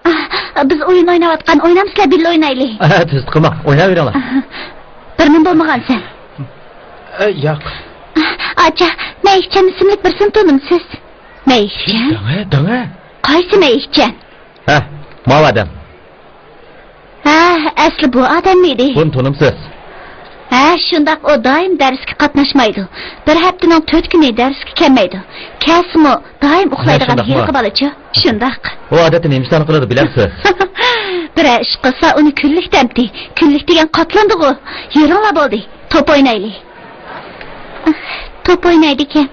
ئاھ، بىز ئويۇن ئويناۋاتقان، ئوينامسىلەر، بىللە ئوينايلى. ئە، تۈزۈت قىلما، ئويناۋېرىڭلار. ئاھ، بىرمۇ بولمىغانسەن. ئە، ياق. ئاچا، مەيىكچان ئىسىملىك بىرسىنى تونۇمسىز؟ مەيىكچان؟ دەڭە، دەڭە. قايسى مەيىكچان؟ ھە، ماۋۇ ئادەم. ھە، ئەسلى بۇ ئادەممىدى؟ بۇنى تونۇمسىز؟ ھە، شۇنداق، ئۇ دائىم دەرسكە قاتناشمايدۇ. بىر ھەپتىنىڭ تۆت كۈنى دەرسكە كەلمەيدۇ. كەلسىمۇ دايىم ئۇخلايدىغان ھېلىقى بالىچۇ. شۇنداق. ئۇ ئادەتتە نېمە ئىشلارنى قىلىدۇ بىلەمسىز؟ بىرەر ئىش قىلسا ئۇنى كۈنلۈك دەمتى. كۈنلۈك دېگەن قاتلاندىغۇ. يۈرۈڭلار بولدى. توپ ئوينايلى. توپ ئوينايدىكەن.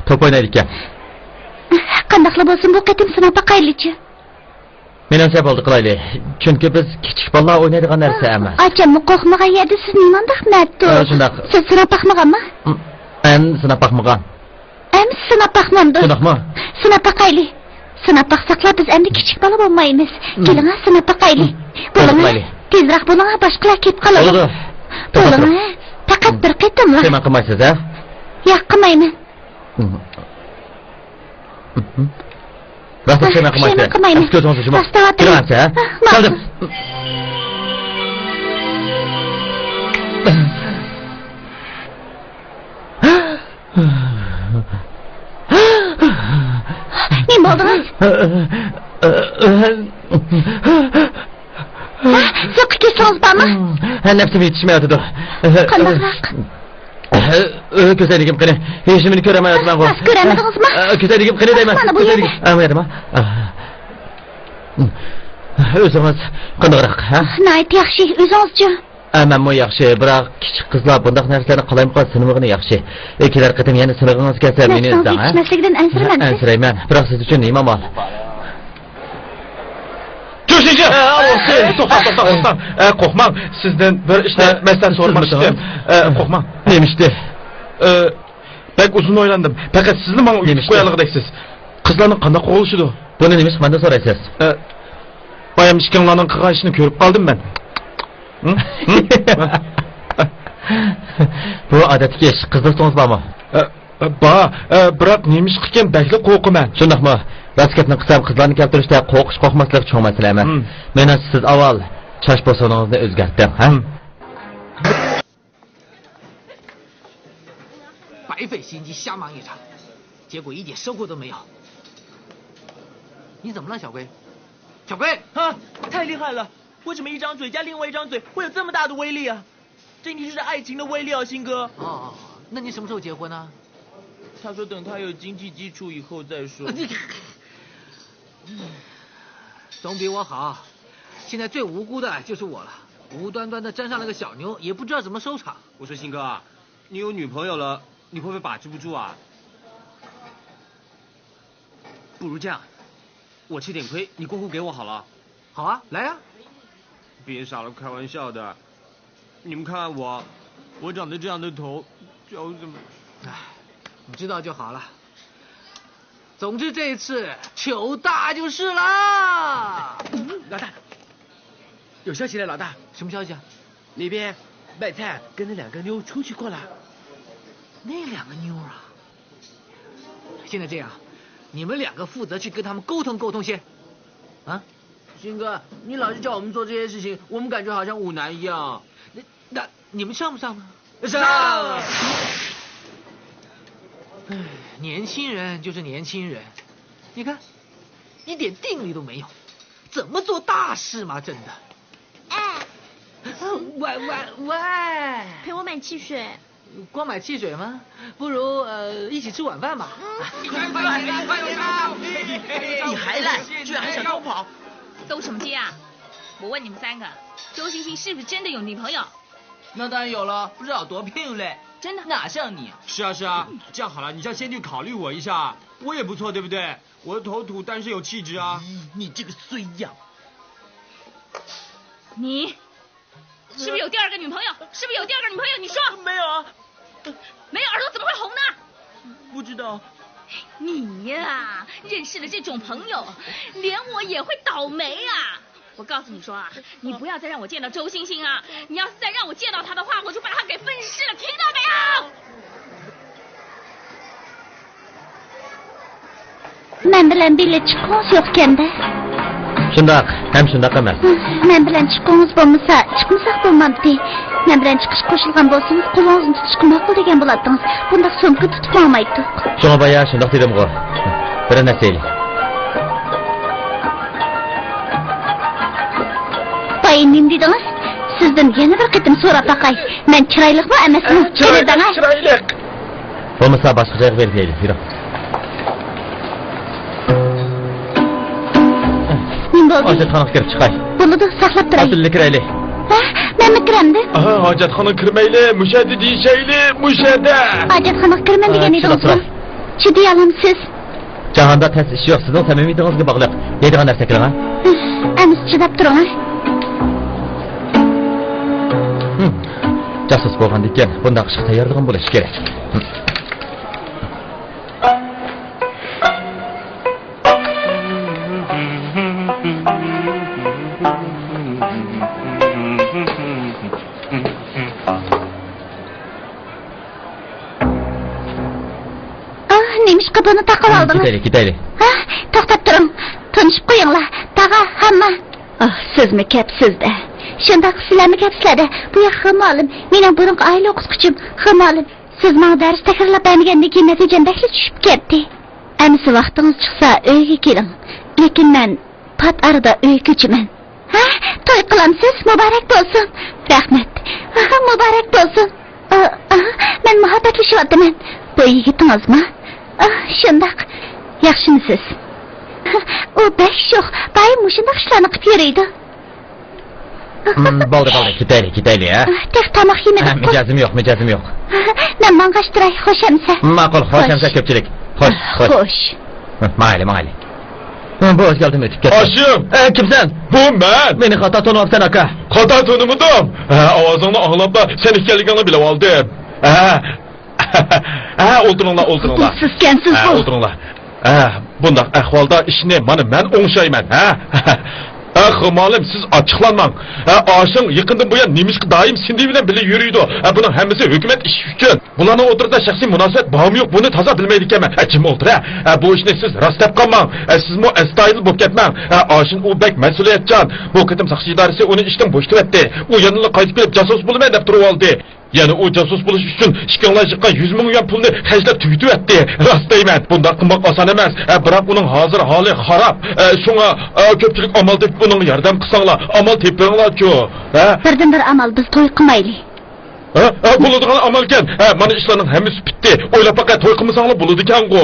توپ ئوينايدىكەن. قانداقلا بولسۇن بۇ قېتىم سىناپ باقايلىچۇ. مېنىڭچە بولدى قىلايلى. چۈنكى بىز كىچىك بالىلار ئوينايدىغان نەرسە ئەمەس. ئاچاممۇ قورقمىغان يەردە سىز نېمانداق مەردۇ؟ ھە، شۇنداق. سىز سىناپ باقمىغانما؟ مەن سىناپ باقمىغان. ئەمىسە سىناپ باقمامدۇ؟ شۇنداقمۇ؟ سىناپ باقايلى. سىناپ باقساقلا بىز ئەمدى كىچىك بالا بولمايمىز. كېلىڭە سىناپ باقايلى. بولۇڭە. تېزراق بولۇڭە، باشقىلار كېلىپ قالىدۇ. بولىدۇ. بولۇڭە. پەقەت بىر قېتىملا. پۇشايمان قىلمايسىز ھە؟ ياق، قىلمايمەن. راست پۇشايمان قىلمايسىز. پۇشايمان قىلمايمەن. ئەمدى كۆزىڭىزنى يۇمۇڭ. راست دەۋاتىمەن. كىرىڭ، ھە؟ ماقۇل. كەلدىم. نېمە بولدىڭىز؟ ھە، زوققا كەلسىڭىز بارمۇ؟ ھە، نەپسىم يېتىشمەيۋاتىدۇ. قانداقراق؟ كۆز ئەينىكىم قېنى؟ ھېچنېمىنى كۆرەلمەيۋاتىمەن. راست كۆرەلمىدىڭىزمۇ؟ كۆز ئەينىكىم قېنى دەيمەن. مانا بۇ يەردە. ئۆزىڭىز قانداقراق، ھە؟ ناھايىتى ياخشى. ئۆزىڭىزچۇ؟ ئە، مەنمۇ ياخشى، بىراق كىچىك قىزلار بۇنداق نەرسىلەرنى قالايمىقان سىنىمىغىنى ياخشى. ئە، كېلەر قېتىم يەنە سىنىغىڭىز كەلسە، مېنى ئىزدەڭ، ھە؟ يېتىشمەسلىكىدىن ئەنسىرىمەمسىز؟ ئەنسىرەيمەن. بىراق سىز ئۈچۈن نېمە ئامال؟ جوشىجى! ئە، توختاڭ، توختاڭ، توختاڭ. ئە، قورقماڭ. سىزدىن بىر ئىشنى مەسلىھەت سورىماقچى ئىدىم. ئە، قورقماڭ. نېمە ئىشتى؟ ئە، بەك ئۇزۇن ئويلاندىم. پەقەت سىزلا ماڭا ئۆگىتىپ قويالىغۇدەكسىز. قىزلارنى قانداق قوغلىشىدۇ؟ بۇنى نېمىشقا مەندىن سورايسىز؟ ئە، بايام ئىككىڭلارنىڭ قىلغان ئىشىنى كۆرۈپ قالدىم مەن. بۇ ئادەتتىكى ئىش. قىز دوستىڭىز بارمۇ؟ ئە، ئە، بار. ئە، بىراق نېمىشقىكىن بەكلا قورقىمەن. شۇنداقمۇ؟ راست گەپنى قىلسام، قىزلارنى كەلتۈرۈشتە قورقۇش، قورقماسلىق چوڭ مەسىلە ئەمەس. مېنىڭچە، سىز ئاۋۋال چاچ پوسۇڭىزنى ئۆزگەرتىڭ، ھە؟ 白费心机瞎忙一场，结果一点收获都没有。你怎么了，小龟？小龟！啊，太厉害了！为什么一张嘴加另外一张嘴会有这么大的威力啊？这一定是爱情的威力啊，鑫哥。哦，那你什么时候结婚呢？他说等他有经济基础以后再说。你，总比我好。现在最无辜的就是我了，无端端的沾上了个小妞，也不知道怎么收场。我说，鑫哥，你有女朋友了，你会不会把持不住啊？不如这样，我吃点亏，你过户给我好了。好啊，来啊。别傻了，开玩笑的。你们看我，我长得这样的头，叫什么？哎，你知道就好了。总之这一次糗大就是啦。老大，有消息了，老大。什么消息啊？那边卖菜跟那两个妞出去过了。那两个妞啊？现在这样，你们两个负责去跟他们沟通沟通先，啊？鑫哥，你老是叫我们做这些事情，我们感觉好像舞男一样。那，那你们上不上呢？上！唉，年轻人就是年轻人，你看，一点定力都没有，怎么做大事嘛，真的。哎，喂喂喂！陪我买汽水。光买汽水吗？不如，呃，一起吃晚饭吧。你还赖，居然还想偷跑？偷什么鸡啊？我问你们三个，周星星是不是真的有女朋友？那当然有了，不知道多漂亮嘞。真的？哪像你啊？是啊是啊，这样好了，你叫仙女考虑我一下，我也不错，对不对？我的头土，但是有气质啊。咦，你这个衰样！你是不是有第二个女朋友？是不是有第二个女朋友？你说。没有啊。没有耳朵怎么会红呢？不知道。你呀，认识了这种朋友，连我也会倒霉啊！我告诉你说啊，你不要再让我见到周星星啊！你要是再让我见到他的话，我就把他给分尸了，听到没有？ مەن بىلەن بىللە چىققۇڭىز يوقكەن-دە. شۇنداق ھەم شۇنداق ئەمەس. مەن بىلەن چىققۇڭىز بولمىسا، چىقمىساق بولمامتى؟ مەن بىلەن چىقىشقا قوشۇلغان بولسىڭىز، قولىڭىزنى تۇتۇشقا ماقۇل دېگەن بولاتتىڭىز. بۇنداق سومكا تۇتۇپ ماڭمايتتۇق. شۇڭا بايا شۇنداق دېدىمغۇ. بىر نەرسە ئېلىڭ. بايا نېمە دېدىڭىز؟ سىزدىن يەنە بىر قېتىم سوراپ باقاي. مەن چىرايلىقمۇ ئەمەسمۇ؟ چىرايلىق، چىرايلىق. بولمىسا باشقا جايغا بېرىپ يەيلى، يۈرۈڭ. نېمە بولدى؟ ھاجەتخانىغا كىرىپ چىقاي. بولىدۇ، ساقلاپ تۇراي. ئاشۇندىلا كىرەيلى. ھە؟ مەنمۇ كىرەمدىم؟ ئاھا، ھاجەتخانىغا كىرمەيلى، مۇشۇ يەردە دېيىشەيلى، مۇشۇ يەردە. ھاجەتخانىغا كىرىمەن دېگەن ئىدىڭىزغۇ. چىدىيالامسىز؟ جاھاندا تەس ئىش يوق، سىزنىڭ سەمىمىيىتىڭىزگە باغلىق. يەيدىغان نەرسە ئەكىلىڭ، ھە؟ ئەمىسە چىداپ تۇرۇڭ، ھە؟ ھىم. جاسۇس بولغاندىكىن بۇنداق ئىشقا تەييارلىقىم بولۇشى كېرەك. قىپىنى تاقىۋالدىڭىز. كېتەيلى، كېتەيلى. ھە، توختاپ تۇرۇڭ. تونۇشۇپ قويۇڭلار. تاغا، ھامما. ئاھ، سىزمۇ كەپسىز-دە. شۇنداق سىلەرمۇ كەپسىلەر-دە. بۇ ياق خىمالىم. مېنىڭ بۇرۇنقى ئائىلە ئوقۇتقۇچىم خىمالىم. سىز ماڭا دەرس تەكرارلاپ بەرمىگەندىن كېيىن نەتىجەم بەكلا چۈشۈپ كەتتى. ئەمىسە ۋاقتىڭىز چىقسا ئۆيگە كېلىڭ. لېكىن مەن پات ئارىدا ئۆيگە كۆچىمەن. ھە، توي قىلامسىز؟ مۇبارەك بولسۇن. رەھمەت. ئاھا، مۇبارەك بولسۇن. ئا، ئا، مەن مۇھەببەتلىشىۋاتىمەن. بۇ يىگىتىڭىزمۇ؟ ئا، شۇنداق. ياخشىمۇسىز؟ ئۇ بەك شوخ، دائىم مۇشۇنداق ئىشلارنى قىلىپ يۈرىدۇ. ھىم، بولدى، بولدى، كېتەيلى، كېتەيلى، ھە؟ ئا، تېخى تاماق يېمىدىكقۇ. ھە، مىجەزىم يوق، مىجەزىم يوق. مەن ماڭغاچ تۇراي، خوش ئەمىسە. ماقۇل، خوش ئەمىسە كۆپچىلىك. خوش، خوش. خوش. ھە، ماڭايلى، ماڭايلى. ھە، بۇ ئۆزگەلدىمۇ ئۆتۈپ كەتتى. ھاشىم! ئە، كىمسەن؟ بۇ مەن! مېنى خاتا تونۇۋاپسەن، ئاكا. خاتا تونۇمىدىم. ھە، ئاۋازىڭنى ئاڭلاپلا سەن ئىكەنلىكىڭنى بىلىۋالدىم. ھە. ھە، ئولتۇرۇڭلار، ئولتۇرۇڭلار. سىزكەنسىز ھە، بۇ. ئولتۇرۇڭلار. ھە، بۇنداق ئەھۋالدا ئىشنى مانا مەن ئوڭشايمەن، ھە؟ ھە، خۇمالىم، سىز ئاچچىقلانماڭ. ھە، ئاشىڭ يېقىندىن بۇيان نېمىشقا دائىم سىندى بىلەن بىللە يۈرىدۇ؟ ھە، بۇنىڭ ھەممىسى ھۆكۈمەت ئىشى ئۈچۈن. بۇلارنىڭ ئوتتۇرىدا شەخسىي مۇناسىۋەت بارمۇ يوق، بۇنى تازا بىلمەيدىكەنمەن. ھە، جىم ئولتۇر، ھە. ھە، بۇ ئىشنى سىز راست دەپ قالماڭ. ھە، سىزمۇ ئەستايىدىل بولۇپ كەتمەڭ. ھە، ئاشىن ئۇ بەك مەسئۇلىيەتچان. بۇ قېتىم ساقچى ئىدارىسى ئۇنى ئىشتىن بوشىتىۋەتتى. ئۇ يەنىلا قايتىپ كېلىپ جاسۇس بولىمەن دەپ تۇرۇۋالدى. يەنە ئۇ جاسۇس بولۇش ئۈچۈن ئىككىڭلار يىغقان يۈز مىڭ يۈەن پۇلنى خەجلەپ تۈگىتىۋەتتى. راست دەيمەن، بۇنداق قىلماق ئاسان ئەمەس. ھە، بىراق ئۇنىڭ ھازىر ھالى خاراب. ھە، شۇڭا، ھە، كۆپچىلىك ئامال تېپىپ ئۇنىڭغا ياردەم قىلساڭلار، ئامال تېپىڭلارچۇ. ھە؟ بىردىنبىر ئامال، بىز توي قىلمايلى. ھە؟ ھە، بولىدىغان ئامالكەن. ھە، مانا ئىشلارنىڭ ھەممىسى پۈتتى. ئويلاپ باقە، توي قىلمىساڭلار بولىدىكەنغۇ.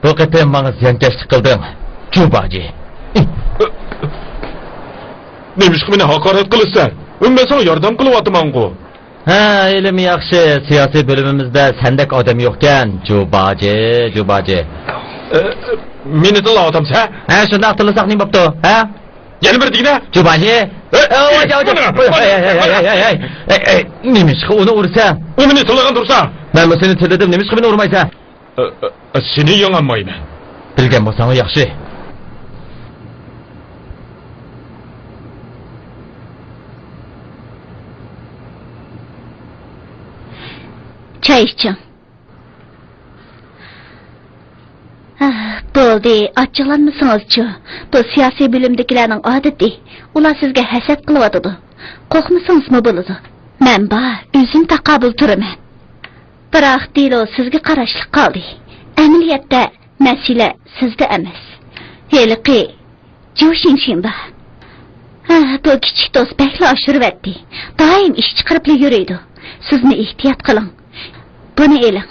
بۇ قېتىم ماڭا زىيانكەشلىك قىلدىڭ، جۇباجى. نېمىشقا مېنى ھاقارەت قىلىسەن؟ مەن ساڭا ياردەم قىلىۋاتىمەنغۇ. ھە، ھېلىمۇ ياخشى، سىياسىي بۆلۈمىمىزدە سەندەك ئادەم يوقكەن، جۇباجى، جۇباجى. ئە، مېنى تىللاۋاتامسەن، ھە؟ ھە، شۇنداق تىللىساق نېمە بوپتۇ، ھە؟ يەنە بىر دېگىنە. جۇباجى. ئەي، ئەي، ئەي، ئەي، ئەي، ئەي، ئەي، ئەي، ئەي، ئەي، نېمىشقا ئۇنى ئۇرىسەن؟ ئۇ مېنى تىللىغان تۇرسا. مەنمۇ سېنى تىللىدىم، نېمىشقا مېنى ئۇرمايسەن؟ ئە، ئە، سېنى يېڭالمايمەن. بىلگەن بولساڭ ياخشى. چاي ئىچىڭ. ئاھ، بولدى، ئاچچىقلانمىسىڭىزچۇ. بۇ سىياسىي بۆلۈمدىكىلەرنىڭ ئادىتى. ئۇلار سىزگە ھەسەت قىلىۋاتىدۇ. قورقمىسىڭىزمۇ بولىدۇ. مەن بار، ئۆزۈم تاقابىل تۇرىمەن. بىراق دېلو سىزگە قاراشلىق قالدى. ئەمەلىيەتتە مەسىلە سىزدە ئەمەس. ھېلىقى جۇ شىنشىندا. ھە، بۇ كىچىك دوست بەكلا ئاشۇرۇۋەتتى. دائىم ئىش چىقىرىپلا يۈرىدۇ. سىزمۇ ئېھتىيات قىلىڭ. بۇنى ئېلىڭ.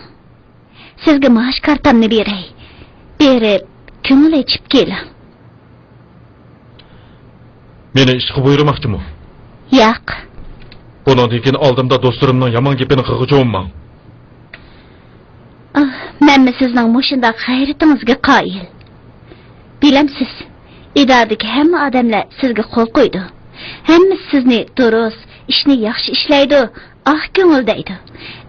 سىزگە مائاش كارتامنى بېرەي. بېرىپ، كۆڭۈل ئېچىپ كېلىڭ. مېنى ئىشقا بۇيرۇماقچىمۇ؟ ياق. بۇنىڭدىن كېيىن ئالدىمدا دوستلىرىمنىڭ يامان گېپىنى قىلغۇچى بولماڭ. ئاھ، مەنمۇ سىزنىڭ مۇشۇنداق غەيرىتىڭىزگە قايىل. بىلەمسىز، ئىدارىدىكى ھەممە ئادەملەر سىزگە قول قويىدۇ. ھەممىسى سىزنى دۇرۇس، ئىشنى ياخشى ئىشلەيدۇ، ئاق كۆڭۈل دەيدۇ.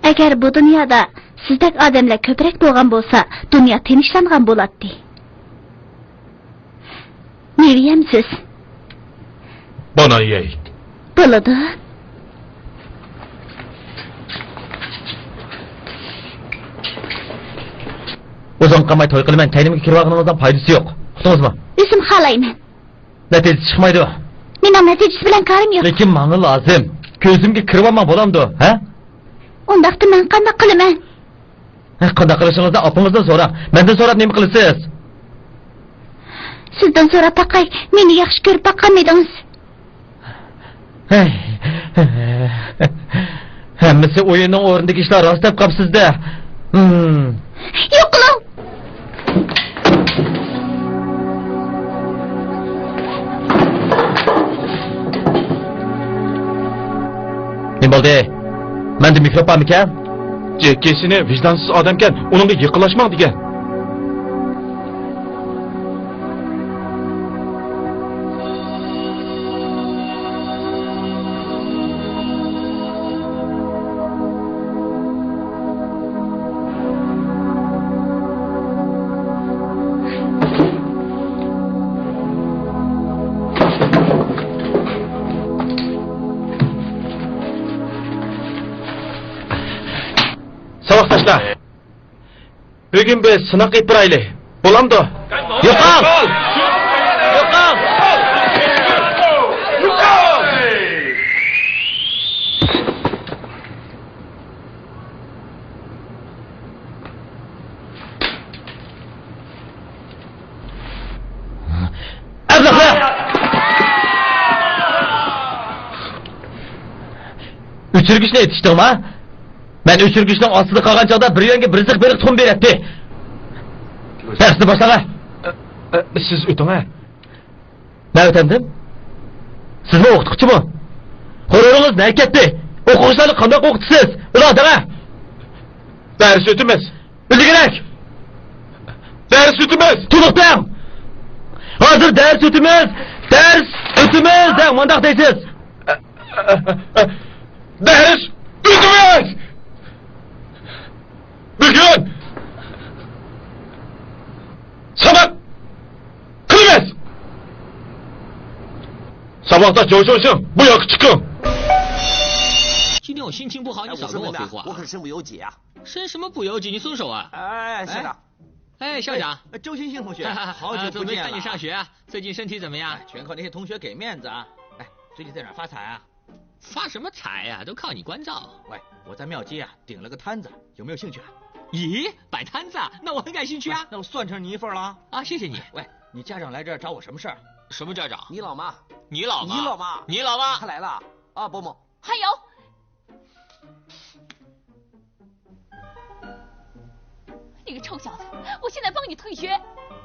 ئەگەر بۇ دۇنيادا سىزدەك ئادەملەر كۆپرەك بولغان بولسا، دۇنيا تىنچلانغان بولاتتى. مېۋە يەمسىز؟ بانا يەي. بولىدۇ. ئۇزۇن قالماي توي قىلىمەن، كەينىمگە كىرىۋالغىنىڭىزنىڭ پايدىسى يوق. ئۇقتىڭىزمۇ؟ ئۆزۈم خالايمەن. نەتىجە چىقمايدۇ. مېنىڭ نەتىجىسى بىلەن كارىم يوق. لېكىن ماڭا لازىم. كۆزۈمگە كىرىۋالماڭ، بولامدۇ، ھە؟ ئۇنداقتا مەن قانداق قىلىمەن؟ ھە، قانداق قىلىشىڭىزنى ئاپىڭىزدىن سوراڭ. مەندىن سوراپ نېمە قىلىسىز؟ سىزدىن سوراپ باقاي، مېنى ياخشى كۆرۈپ باققانمىدىڭىز؟ ھەي، ھەممىسى ئويۇننىڭ ئورنىدىكى ئىشلار، راست دەپ قاپسىز-دە. ھىم. يوقىلىڭ! نېمە بولدى؟ مەندە مىكروب بارمىكەن؟ جېككى سېنى ۋىجدانسىز ئادەمكەن، ئۇنىڭغا يېقىنلاشماڭ دېگەن. ساۋاقداشلار! بۈگۈن بىر سىناق ئېلىپ بارايلى. بولامدۇ؟ يوقاڭ! يوقاڭ! ئەبلەخلەر! ئۆچۈرگۈچنى ئېتىشتىڭما؟ مەن ئۆچۈرگۈچنىڭ ئاستىدا قالغان چاغدا بىر يەرگە بىر زىق بېلىق تۇخۇم بېرەتتى. دەرسنى باشلاڭە. سىز ئۆتۈڭە. مەن ئۆتەمدىم؟ سىزمۇ ئوقۇتقۇچىمۇ؟ غۇرۇرىڭىز نەگە كەتتى؟ ئوقۇغۇچىلارنى قانداق ئوقۇتىسىز؟ ئۇلار دەڭە. دەرس ئۆتىمىز. ئۆلۈگۈرەك! دەرس ئۆتىمىز! تولۇق دەڭ! ھازىر دەرس ئۆتىمىز! دەرس ئۆتىمىز دەڭ! مۇنداق دەيسىز! دەرس ئۆتىمىز! بۈگۈن ساۋاق قىلىمىز! ساۋاقداش جوشۇڭ، بۇ ياققا چىقىڭ! 今天我心情不好，你少跟我废话。我可身不由己啊。身什么不由己？你松手啊！哎，校长，哎，校长，哎，周星星同学，好久不见了。啊，怎么没看你上学啊？最近身体怎么样哎？全靠那些同学给面子啊。哎，最近在哪儿发财啊？发什么财呀？都靠你关照。喂，我在庙街啊顶了个摊子，有没有兴趣啊？咦，摆摊子啊？那我很感兴趣啊哎。那我算成你一份了啊。啊，谢谢你。喂，你家长来这儿找我什么事儿？什么家长？你老妈。你老妈？你老妈？你老妈？她来了啊，伯母。还有，你个臭小子，我现在帮你退学。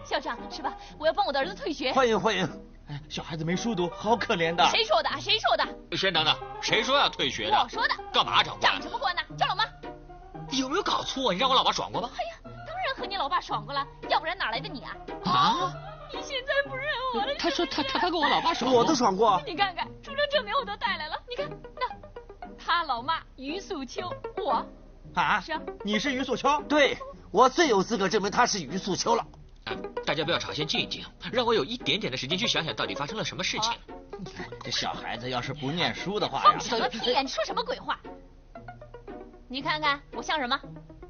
校长，是吧？我要帮我的儿子退学。欢迎欢迎。哎，小孩子没书读，好可怜的。谁说的？谁说的？先等等，谁说要退学的？我说的。干嘛长官长？什么官呢？叫老妈。你有没有搞错？你让我老妈爽过吗？哎呀，当然和你老爸爽过了，要不然哪来的你啊？啊？你现在不认我了？他说他他他跟我老爸爽过。我都爽过。你看看，出生证明我都带来了。你看，那他老妈于素秋，我啊是啊，你是于素秋？对，我最有资格证明她是于素秋了。哎，大家不要吵，先静一静，让我有一点点的时间去想想到底发生了什么事情。这小孩子要是不念书的话呀，放什么屁呀！你说什么鬼话？你看看我像什么？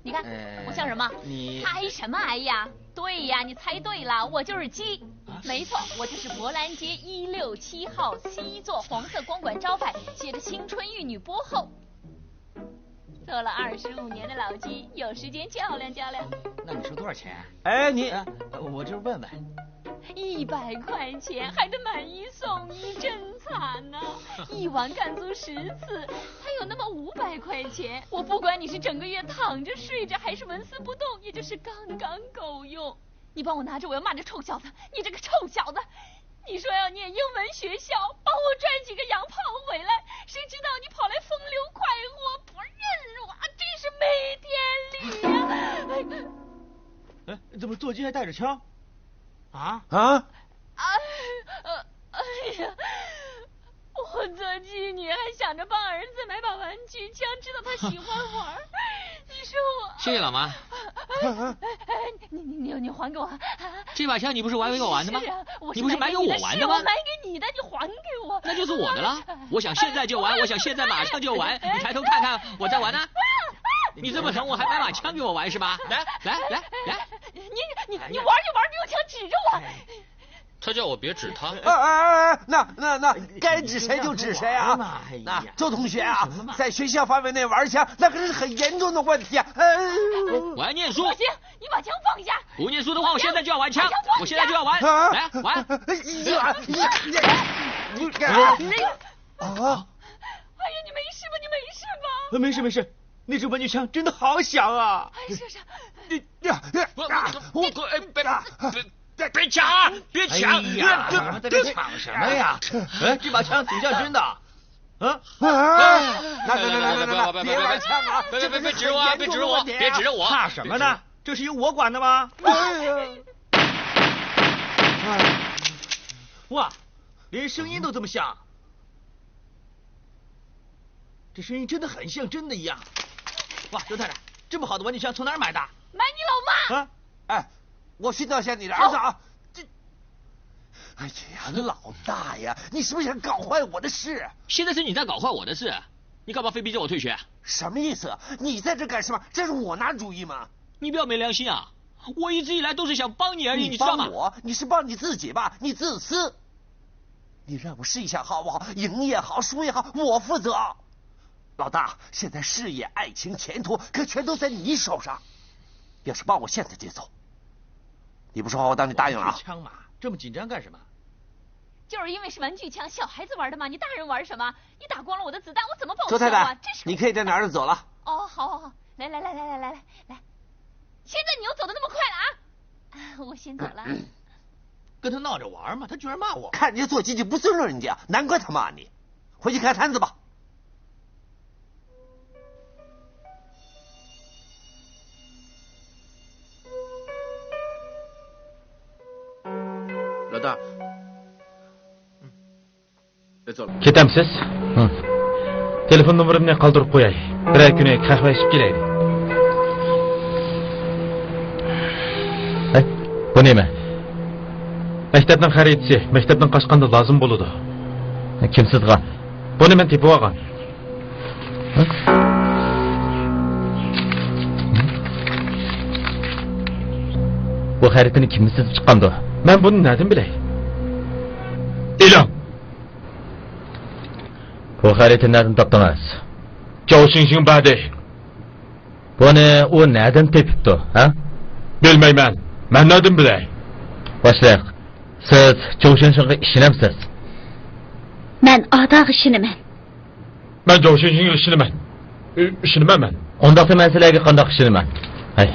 你看呃我像什么？你猜什么哎呀？对呀，你猜对了，我就是鸡。没错，我就是博兰街一六七号西座，黄色光管招牌，写着“青春玉女波后”。做了二十五年的老鸡，有时间较量较量。那你收多少钱？哎，你，呃我就是问问。一百块钱还得买一送一，真惨呐、一碗干足十次，还有那么五百块钱，我不管你是整个月躺着睡着，还是纹丝不动，也就是刚刚够用。你帮我拿着，我要骂这臭小子！你这个臭小子！你说要念英文学校，帮我赚几个洋炮回来，谁知道你跑来风流快活，不认我，真是没天理呀、哎，怎么座机还带着枪？啊？啊？哎，呃，哎呀，我做妓女还想着帮儿子买把玩具枪，知道他喜欢玩儿。你说我……谢谢老妈。哎，你你你你还给我！啊这把枪你不是买给我玩的吗？是啊，我你不是买给我玩的吗？是我买给你的，你还给我。那就是我的了。我想现在就玩，我想现在马上就玩。你抬头看看，我在玩呢。你这么疼，我还买把枪给我玩是吧？来来来来，你你你玩就玩，别用枪指着我。他叫我别指他。哎哎哎，那那那该指谁就指谁啊！那周同学啊，在学校范围内玩枪，那可是很严重的问题啊！哎，我要念书。不行，你把枪放下。不念书的话，我现在就要玩枪，我现在就要玩。啊来玩。哎呀呀呀！你啊！哎呀，你没事吧？你没事吧？没事没事，那支玩具枪真的好响啊！哎，是是，你呀呀我我我哎别别别抢啊！别抢！哎呀，怎么在这抢什么呀？哎，这把枪挺像真的。啊？啊！那那那那那那，别别玩枪啊！别别别别指着我啊！别指着我！别指着我！怕什么呢？这是由我管的吗？哎呀！哇，连声音都这么响，这声音真的很像真的一样。哇，刘太太，这么好的玩具枪从哪儿买的？买你老妈。啊？哎，我训导一下你的儿子啊。这，哎呀，老大呀，你是不是想搞坏我的事？现在是你在搞坏我的事，你干嘛非逼着我退学？什么意思？你在这干什么？这是我拿主意吗？你不要没良心啊！我一直以来都是想帮你而已，你知道吗？你帮我？你是帮你自己吧？你自私。你让我试一下好不好？赢也好，输也好，我负责。老大，现在事业、爱情、前途，可全都在你手上。要是把我现在接走，你不说话，我当你答应了啊。玩具枪嘛，这么紧张干什么？就是因为是玩具枪，小孩子玩的嘛，你大人玩什么？你打光了我的子弹，我怎么报销啊？周太太，这是你可以带男儿走了。哦，好好好，来来来来来来来来，现在你又走的那么快了啊？我先走了。跟他闹着玩嘛，他居然骂我。看人家做鸡就不尊重人家，难怪他骂你。回去看摊子吧。老大，嗯，别走了。كېتەمسىز؟ ھە. تېلېفون نومۇرۇمنى قالدۇرۇپ قوياي. بىرەر كۈنى قەھۋە ئىچىپ كېلەيلى. ھەي، بۇ نېمە؟ مەكتەپنىڭ خەرىتىسى. مەكتەپتىن قاچقاندا لازىم بولىدۇ. كىم سىزغان؟ بۇنى مەن تېپىۋالغان. بۇ خەرىتىنى كىم سىزىپ چىققاندۇ؟ مەن بۇنى نەدىن بىلەي؟ ئېلىڭ! بۇ خەرىتىنى نەدىن تاپتىڭىز؟ جاۋ شىڭشىڭ بەردى. بۇنى ئۇ نەدىن تېپىپتۇ، ھە؟ بىلمەيمەن. مەن نەدىن بىلەي؟ باشلىق، سىز جاۋ شىڭشىڭغا ئىشىنەمسىز؟ مەن ئاداغا ئىشىنىمەن. مەن جاۋ شىڭشىڭغا ئىشىنىمەن. ئى، ئىشىنىمەن مەن. ئۇنداقتا مەن سىلەرگە قانداق ئىشىنىمەن؟ ھەي.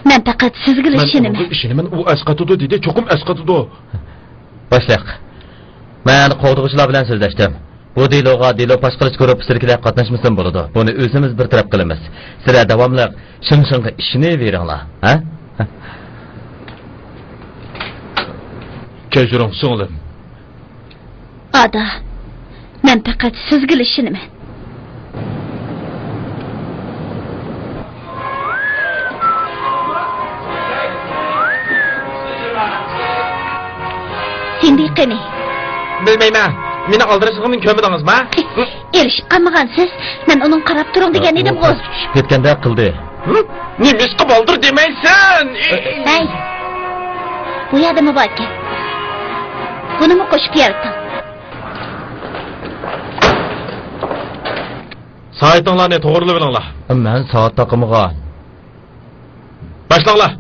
مەن پەقەت سىزگىلا مەن ئىشىنىمەن. ئۇنىڭغا ئىشىنىمەن، ئۇ ئەسقاتىدۇ دېدى، چوقۇم ئەسقاتىدۇ. باشلىق، مەن قوغدىغۇچىلار بىلەن سۆزلەشتىم. بۇ دېلوغا دېلو پاش قىلىش گۇرۇپپىسىدىكىلەر قاتناشمىسىمۇ بولىدۇ. بۇنى ئۆزىمىز بىر تەرەپ قىلىمىز. سىلەر داۋاملىق شىڭشىڭغا ئىشىنىۋېرىڭلار، ھە؟ كەچۈرۈڭ، سىڭلىم. ئادا، مەن پەقەت سىزگىلا ئىشىنىمەن. سىندى قېنى؟ بىلمەيمەن. مېنىڭ ئالدىراشلىقىمنى كۆرمىدىڭىزما؟ ئېلىشىپ قالمىغانسىز. مەن ئۇنىڭ قاراپ تۇرۇڭ دېگەن ئىدىمغۇ. ئۇ پەس چۈشۈپ كەتكەندەك قىلدى. ھە؟ نېمىشقا بالدۇر دېمەيسەن؟ ھەي، بۇ يەردىمۇ باركەن. بۇنىمۇ قوشۇپ يەۋېتىڭ. سائىتىڭلارنى توغرىلىۋېلىڭلار. مەن سائەت تاقىمىغان. باشلاڭلار.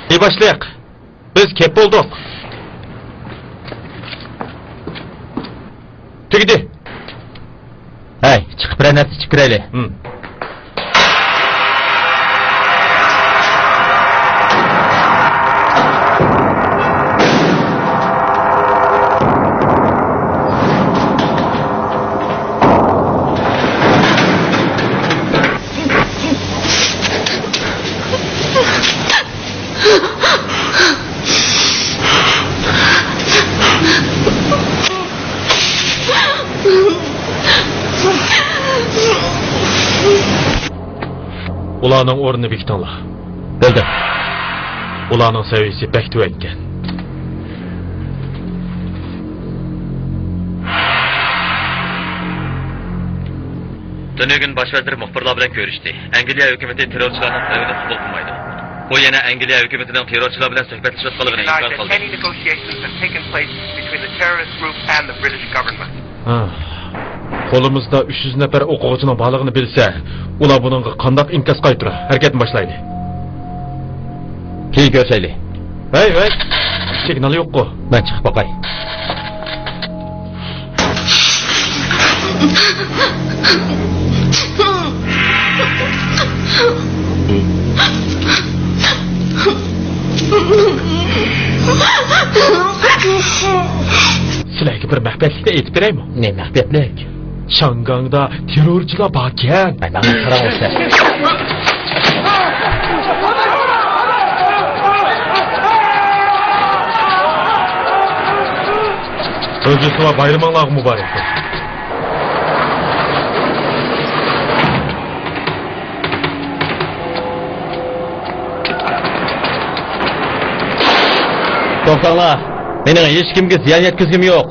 ئى باشلىق، بىز كەپ بولدۇق. تۈگىدى. ھەي، چىقىپ بىرەر نەرسە ئىچىپ كىرەيلى. ھىم. ئۇلارنىڭ ئورنىنى بېكىتىڭلار. بىلدىم. ئۇلارنىڭ سەۋىيىسى بەك تۆۋەنكەن. تۈنۈگۈن باش ۋەزىر مۇخبىرلار بىلەن كۆرۈشتى. ئەنگلىيە ھۆكۈمىتى تېررورچىلارنىڭ سەۋىيىنى قوبۇل قىلمايدۇ. ئۇ يەنە ئەنگلىيە ھۆكۈمىتىنىڭ تېررورچىلار بىلەن سۆھبەتلىشىۋاتقانلىقىنى ئىنكار قىلدى. Any negotiations have taken place between the terrorist group and the British government. ھا. قولىمىزدا ئۈچ يۈز نەپەر ئوقۇغۇچىنىڭ بارلىقىنى بىلسە، ئۇلار بۇنىڭغا قانداق ئىنكاس قايتۇرار؟ ھەرىكەتنى باشلايلى. كېيىن كۆرۈشەيلى. ھەي، ھەي! سىگنال يوققۇ. مەن چىقىپ باقاي. سىلەرگە بىر مەخپىيەتلىكنى ئېيتىپ بېرەيمۇ؟ نېمە مەخپىيەتلىك؟ شياڭگاڭدا تېررورچىلار باركەن. ماڭا قاراڭ ئوخشاش. روژدېستۋا بايرىمىڭلارغا مۇبارەك بولسۇن. توختاڭلار، مېنىڭ ھېچكىمگە زىيان يەتكۈزگۈم يوق.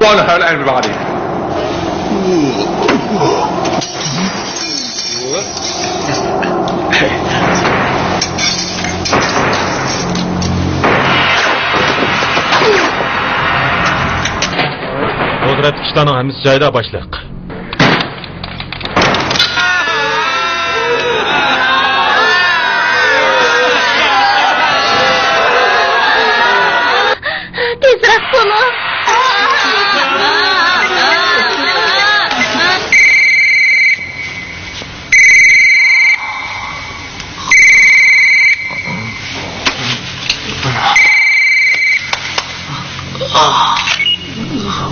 What the hell, everybody? تەرەپتىكى ئىشلارنىڭ ھەممىسى جايىدا، باشلىق. تېزرەك بولۇڭ.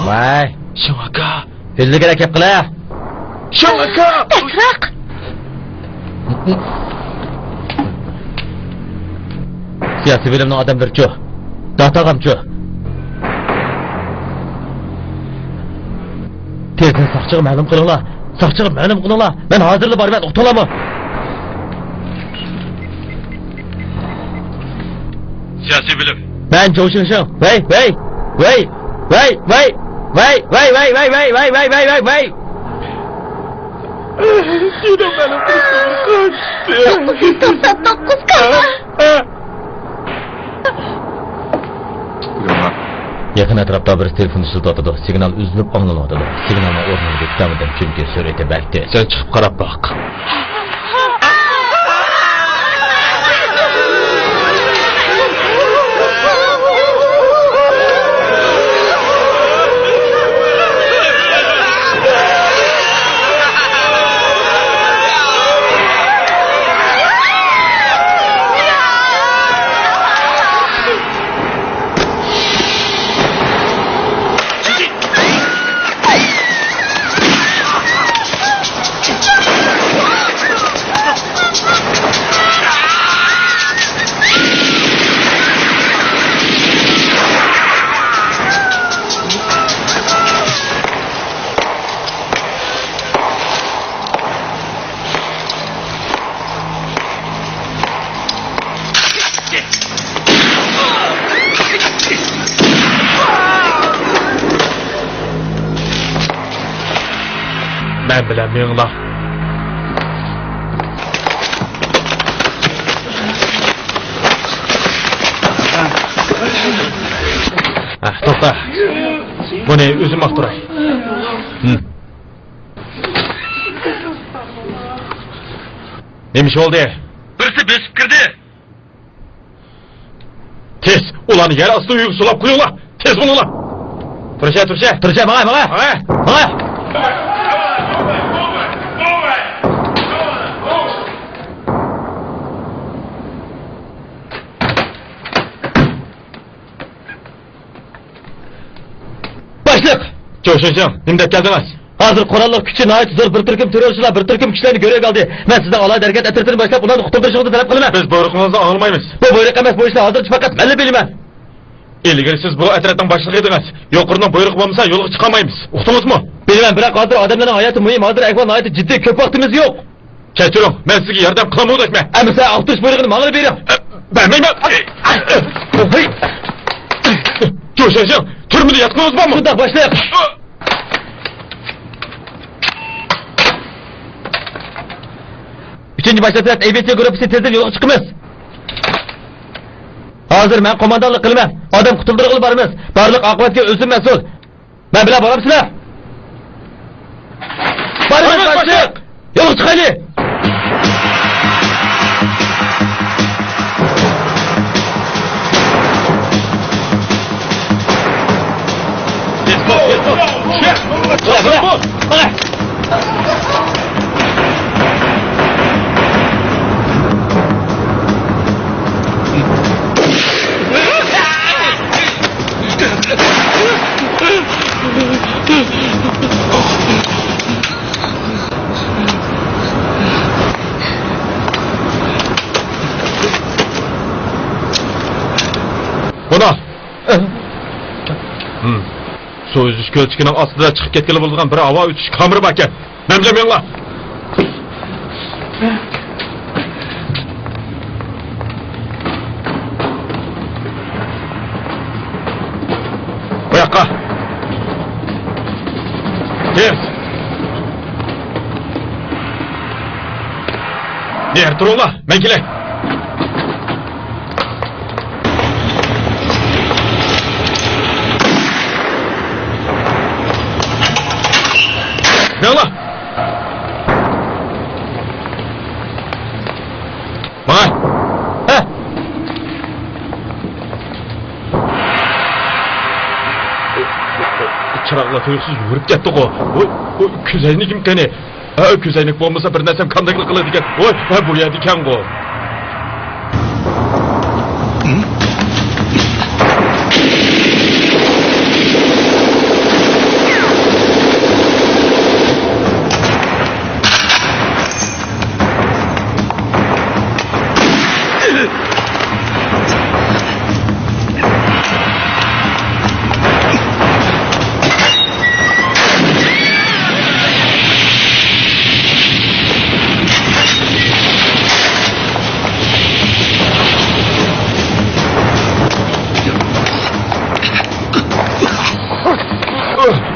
ۋاي. شېڭ ئاكا. ئۆزلىرىگە گەپ قىلە. شېڭ ئاكا! تېزرەك! سىياسىي بۆلۈمنىڭ ئادەملىرىچۇ؟ داتا ئاغامچۇ؟ تېزدىن ساقچىغا مەلۇم قىلىڭلار. ساقچىغا مەلۇم قىلىڭلار. مەن ھازىرلا بارىمەن. ئۇقتۇڭلارمۇ؟ سىياسىي بۆلۈم. مەن جوۋ شېڭشېڭ. ۋەي، ۋەي، ۋەي. توققۇز يۈز توقسان توققۇز كاللا. يېقىن ئەتراپتا بىرسى تېلېفون ئىشلىتىۋاتىدۇ. سىگنال ئۈزۈلۈپ ئاڭلىنىۋاتىدۇ. سىگنالنىڭ ئورنىنى بېكىتەلمىدىم، چۈنكى سۈرئىتى بەكتە. سەن چىقىپ قاراپ باق. مەن بىلەن مېڭىڭلار. ھە، توختا. بۇنى ئۆزۈم ئاختۇراي. ھىم. نېمە ئىش بولدى؟ بىرسى بۆسۈپ كىردى. تېز، ئۇلارنى يەر ئاستى ئۆيىگە سولاپ قويۇڭلار. تېز بولۇڭلار. تۇرۇشە، تۇرۇشە. تۇرۇشە، ماڭا، ماڭا. ماڭا. ماڭا. باشلىق! جوشۇنشىڭ، نېمە دەپ كەلدىڭىز؟ ھازىر قوراللىق كۈچى ناھايىتى زور، بىر تۈركۈم تېررورچىلار، بىر تۈركۈم كىشىلەرنى گۆرۈگە ئالدى. مەن سىزنىڭ ئالاھىدە ھەرىكەت ئەترىتىنى باشلاپ، ئۇلارنى قۇتۇلدۇرۇشىڭىزنى تەلەپ قىلىمەن. بىز بۇيرۇقىڭىزنى ئاڭلىمايمىز. بۇ بۇيرۇق ئەمەس، بۇ ئىشنى ھازىرچە پەقەت مەنلا بىلىمەن. ئىلگىرى سىز بۇ ئەترەتنىڭ باشلىقى ئىدىڭىز. يۇقىرىنىڭ بۇيرۇقى بولمىسا، يولغا چىقالمايمىز. ئۇقتىڭىزمۇ؟ بىلىمەن، بىراق ھازىر ئادەملەرنىڭ ھاياتى مۇھىم، ھازىر ئەھۋال ناھايىتى جىددىي، كۆپ ۋاقتىمىز يوق. كەچۈرۈڭ، مەن سىزگە ياردەم قىلالمىغۇدەكمەن. ئەمىسە ئاختۇرۇش بۇيرۇقىنى ماڭىلا بېرىڭ. ئە، بەرمەيمەن. جوشەنشىڭ، تۈرمىدە ياتقىنىڭىز بارمۇ؟ شۇنداق، باشلىق. ئۈچىنچى باش ئەترەت، ئەي بى سى گۇرۇپپىسى، تېزدىن يولغا چىقىمىز. ھازىر مەن قوماندانلىق قىلىمەن. ئادەم قۇتۇلدۇرغىلى بارىمىز. بارلىق ئاقىۋەتكە ئۆزۈم مەسئۇل. مەن بىلەن بارامسىلەر؟ بارىمىز، باشلىق! يولغا چىقايلى! مانا. ھىم. سۇ ئۈزۈش كۆلچىكىنىڭ ئاستىدا چىقىپ كەتكىلى بولىدىغان بىر ھاۋا ئۆتۈش كامېرا باركەن. مەن بىلەن مېڭىڭلار. بۇ ياققا. تېز. نېرى تۇرۇڭلار، مەن كېلەي. ماڭا! ھە! چىراغلار تۇيۇقسىز يورۇپ كەتتىغۇ. ۋوي، ۋوي، كۆزەينىكىم قېنى؟ ھە، كۆزەينەك بولمىسا بىر نەرسەم كامدەكلا قىلىدىكەن. ۋوي، ھە، بۇ يەردىكەنغۇ.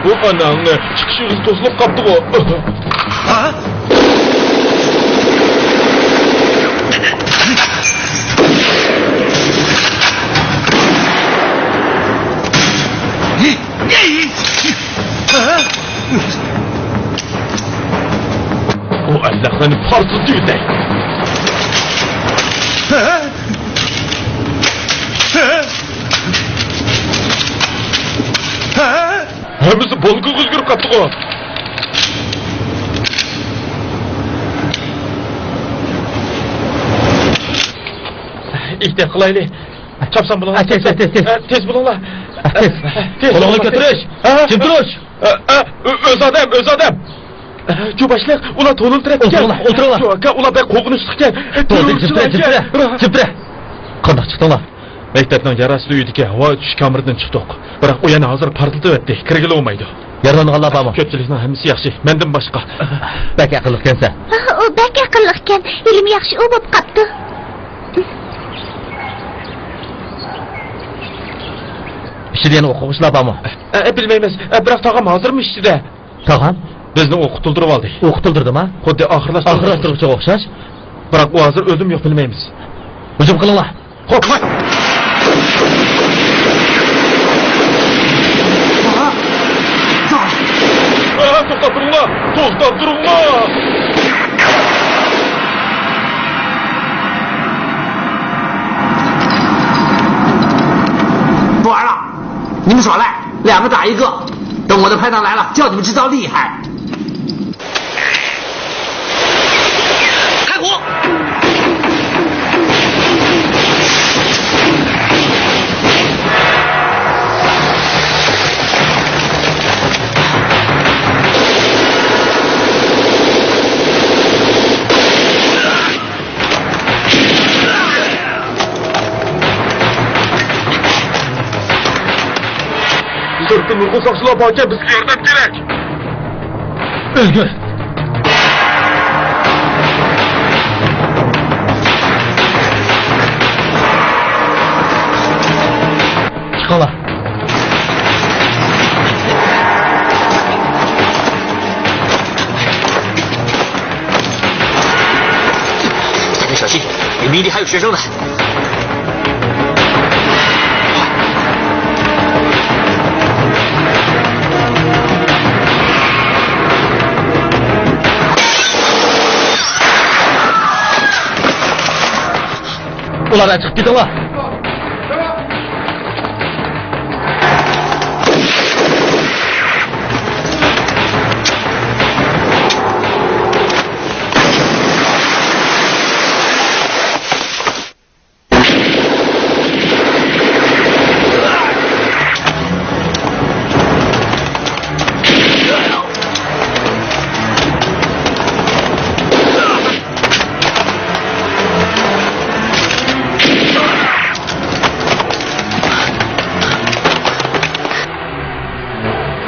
ئۇ ئاناڭ، چىقىش يولى توسۇلۇپ قاپتىغۇ. ئۇ ئەبلەخلەرنى پارتلىتىۋېتەي. ھەممىسى بولكىغا ئۆزگىرىپ قاپتىغۇ. ئېھتىيات قىلايلى. چاپسان بولۇڭلار. تېز، تېز، تېز، تېز. تېز بولۇڭلار. تېز. تېز. قولۇڭنى كۆتۈرۈش. جىم تۇرۇش. ئۆز ئادەم، ئۆز ئادەم. جو باشلىق، ئۇلار تونۇل تەرەپكە. ئولتۇرۇڭلار، ئولتۇرۇڭلار. جو ئاكا، ئۇلار بەك قورقۇنچلۇقكەن. تېررورچىلار ئىكەن. جىم تۇرە، جىم تۇرە. قانداق چىقتىڭلار؟ مەكتەپنىڭ يەر ئاستى ئۆيىدىكى ھاۋا ئۇچۇش كامېرىدىن چىقتۇق. بىراق ئۇ يەنە ھازىر پارتلىتىۋەتتى، كىرگىلى بولمايدۇ. يارىلانغانلار بارمۇ؟ كۆپچىلىكنىڭ ھەممىسى ياخشى، مەندىن باشقا. بەك ئەقىللىقكەنسەن. ئۇ بەك ئەقىللىقكەن، ھېلىمۇ ياخشى ئۇ بولۇپ قاپتۇ. ئىچىدە يەنە ئوقۇغۇچىلار بارمۇ؟ ئە، ئە، بىلمەيمىز. ئە، بىراق تاغام ھازىرمۇ ئىچىدە. تاغام؟ بىزنى ئوقۇتۇلدۇرۇۋالدى. ئوقۇتۇلدۇردىما؟ خۇددى ئاخىرلاشتۇرغۇچىغا ئوخشاش. بىراق ئۇ ھازىر ئۆلدىمۇ يوق، بىلمەيمىز. ھۇجۇم قىلىڭلار. خوپ. ئە، توختاپ تۇرۇڭلار! توختاپ تۇرۇڭلار! 不玩了，你们耍赖，两个打一个，等我的排长来了，叫你们知道厉害。 开火！ سىرتتا نۇرغۇن ساقچىلار باركەن، بىزگە ياردەم كېرەك. ئۆزگۈر. چىقىڭلار. 下面小心，里面一定还有学生呢。 ئۇلار چىقىپ كېتىڭلار.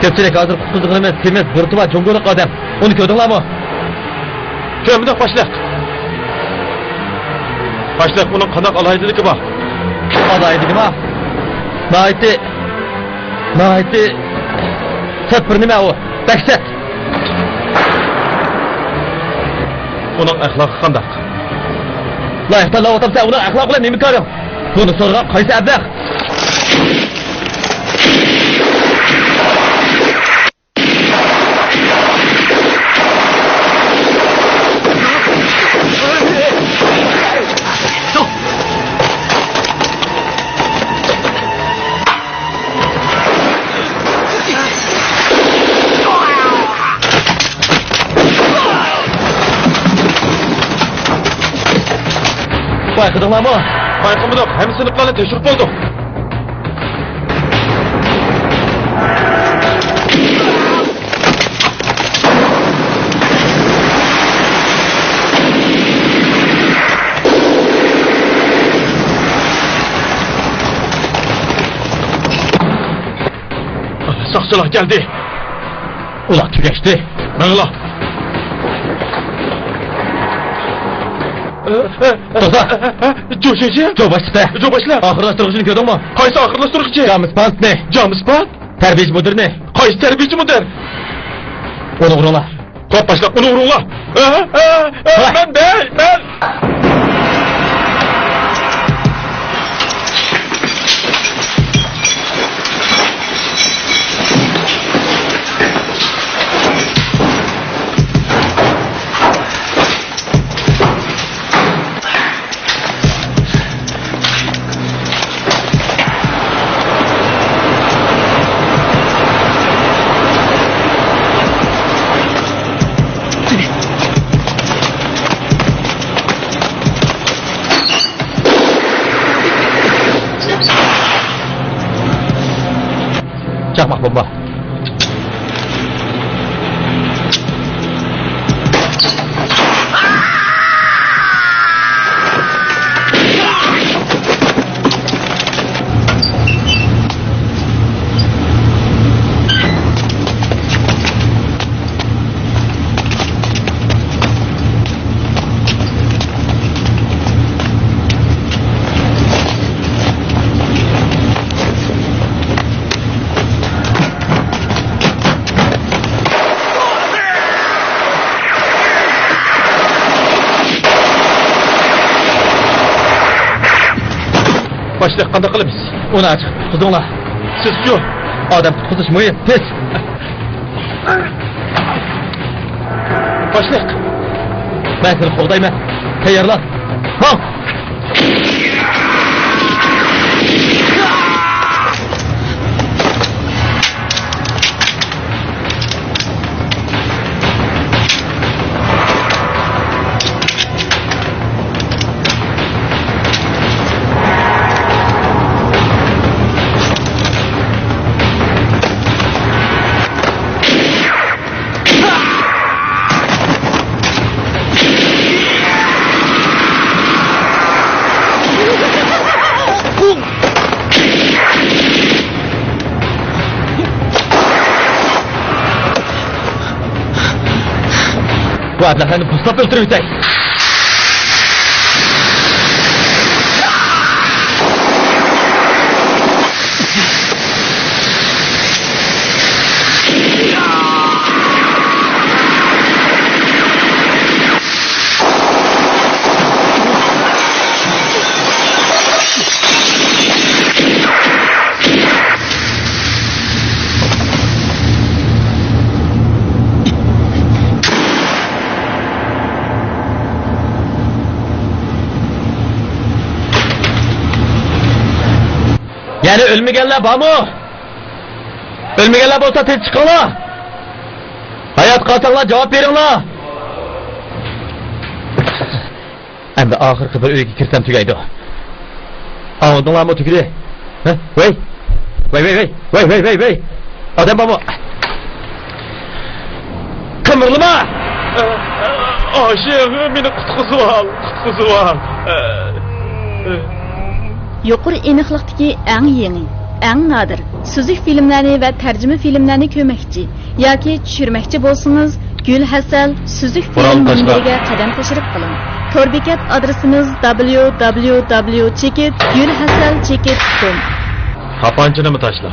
كۆپچىلىك، ھازىر قۇتقۇزىدىغىنىمىز سېمىز، بۇرۇتى بار جۇڭگولۇق ئادەم. ئۇنى كۆردۈڭلارمۇ؟ كۆرمىدۇق، باشلىق. باشلىق، ئۇنىڭ قانداق ئالاھىدىلىكى بار؟ ئالاھىدىلىكىما؟ ناھايىتى، ناھايىتى سەت بىر نېمە ئۇ. بەك سەت. ئۇنىڭ ئەخلاقى قانداق؟ لايىقتان لاۋاتامسەن، ئۇنىڭ ئەخلاقى بىلەن نېمە كارىڭ؟ بۇنى سورىغان قايسى ئەبلەخ؟ 你们的队长， بايقىدىڭلارمۇ؟ بايقىمىدۇق، ھەممە سىنىپلارنى تەكشۈرۈپ بولدۇق. ساقچىلار كەلدى. ئۇلار تۈگەشتى. ماڭلا. توختا. جوشۇشى. جو باشلىقى. جو باشلىق. ئاخىرلاشتۇرغۇچىنى كۆردۈڭمۇ؟ قايسى ئاخىرلاشتۇرغۇچى؟ جامىس پانتنى. جامىس پانت؟ تەربىيىچى مۇدىرنى. قايسى تەربىيىچى مۇدىر؟ ئۇنى ئۇرۇڭلار. توپ باشلىق، ئۇنى ئۇرۇڭلار. ئە، ئە، ئە، ۋاي. مەن دەي، مەن. چاقماق بومبا. باشلىق، قانداق قىلىمىز؟ ئۇنى ئاچىق قۇتقۇزۇڭلار. سىزچۇ؟ ئادەم قۇتقۇزۇش مۇھىم. تېز! باشلىق! مەن سېنى قوغدايمەن. تەييارلان! ماڭ! بۇ ئەبلەخلەرنى بۇسلاپ ئۆلتۈرۈۋېتەي. يەنە ئۆلمىگەنلەر بارمۇ؟ ئۆلمىگەنلەر بولسا تېز چىقىڭلار. ھايات قالساڭلار جاۋاب بېرىڭلار. ئەمدى ئاخىرقى بىر ئۆيگە كىرسەم تۈگەيدۇ. ئاڭلىدىڭلارمۇ تۈگىدى؟ ھە؟ ۋەي! ۋەي، ۋەي، ۋەي! ۋەي، ۋەي، ۋەي، ۋەي! ئادەم بارمۇ؟ قىمىرلىما! ئاشىق، مېنى قۇتقۇزۇۋال، قۇتقۇزۇۋال. يۇقىرى ئېنىقلىقتىكى ئەڭ يېڭى، ئەڭ نادىر سۈزۈك فىلىملەرنى ۋە تەرجىمە فىلىملەرنى كۆرمەكچى ياكى چۈشۈرمەكچى بولسىڭىز، گۈل ھەسەل سۈزۈك فىلىم مۇنبىرىگە قەدەم تەشرىپ قىلىڭ. تور بېكەت ئادرېسىمىز دابليۇ دابليۇ دابليۇ چېكىت گۈل ھەسەل چېكىت كوم. تاپانچىنىمۇ تاشلا.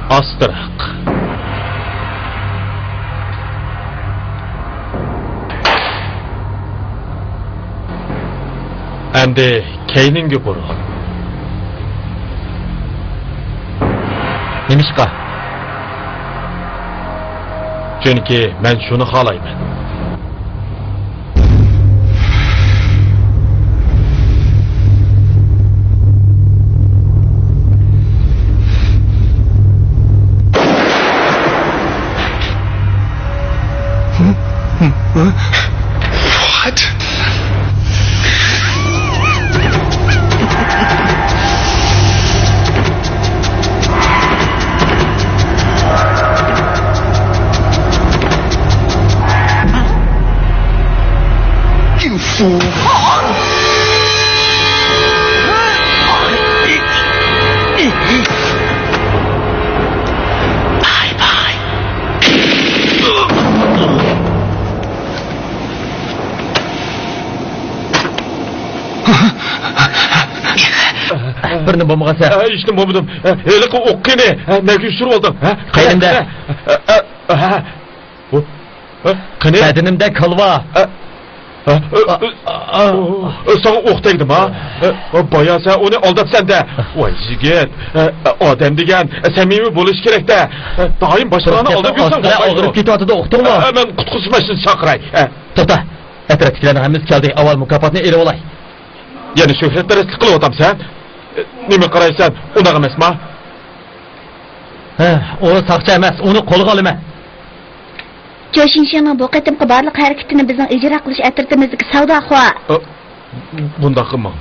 ئاستىراق. ئەمدى كەينىڭگە بۇرۇل. نېمىشقا؟ چۈنكى مەن شۇنى خالايمەن. بىرنېمە بولمىغانسەن؟ ھە، ھېچنېمە بولمىدىم. ھە، ھېلىقى ئوق قېنى؟ ھە، نەگە يوشۇرۇۋالدىڭ؟ ھە؟ قېنىمدە. ھە، ھە، ھە، ھە. بۇ، ھە، قېنى؟ بەدىنىمدە كالۋا. ھە، ھە، ھە، ئا، ئا، ئا. ساڭا ئوق تەگدىما؟ ھە، بايا سەن ئۇنى ئالداپسەن-دە. ۋاي يىگىت، ھە، ئادەم دېگەن سەمىمىي بولۇشى كېرەك-دە. ھە، دائىم باشقىلارنى ئالداپ يۈرسەڭ بولمايدۇ. ئاغرىپ كېتىۋاتىدۇ، ئۇقتۇڭمۇ؟ ھە، مەن قۇتقۇزۇش ماشىنىسىنى چاقىراي. ھە. توختا، ئەترەتتىكىلەرنىڭ ھەممىسى كەلدى، ئاۋۋال مۇكاپاتنى ئېلىۋالاي. يەنە شۆھرەتپەرەسلىك قىلىۋاتامسەن؟ نېمە قارايسەن، ئۇنداق ئەمەسما؟ ھە، ئۇ ساقچى ئەمەس، ئۇنى قولغا ئالىمەن. جوشىنشىڭنىڭ بۇ قېتىمقى بارلىق ھەرىكىتىنى بىزنىڭ ئىجرا قىلىش ئەترىتىمىزدىكى ساۋداخوا، ئە، بۇنداق قىلماڭ.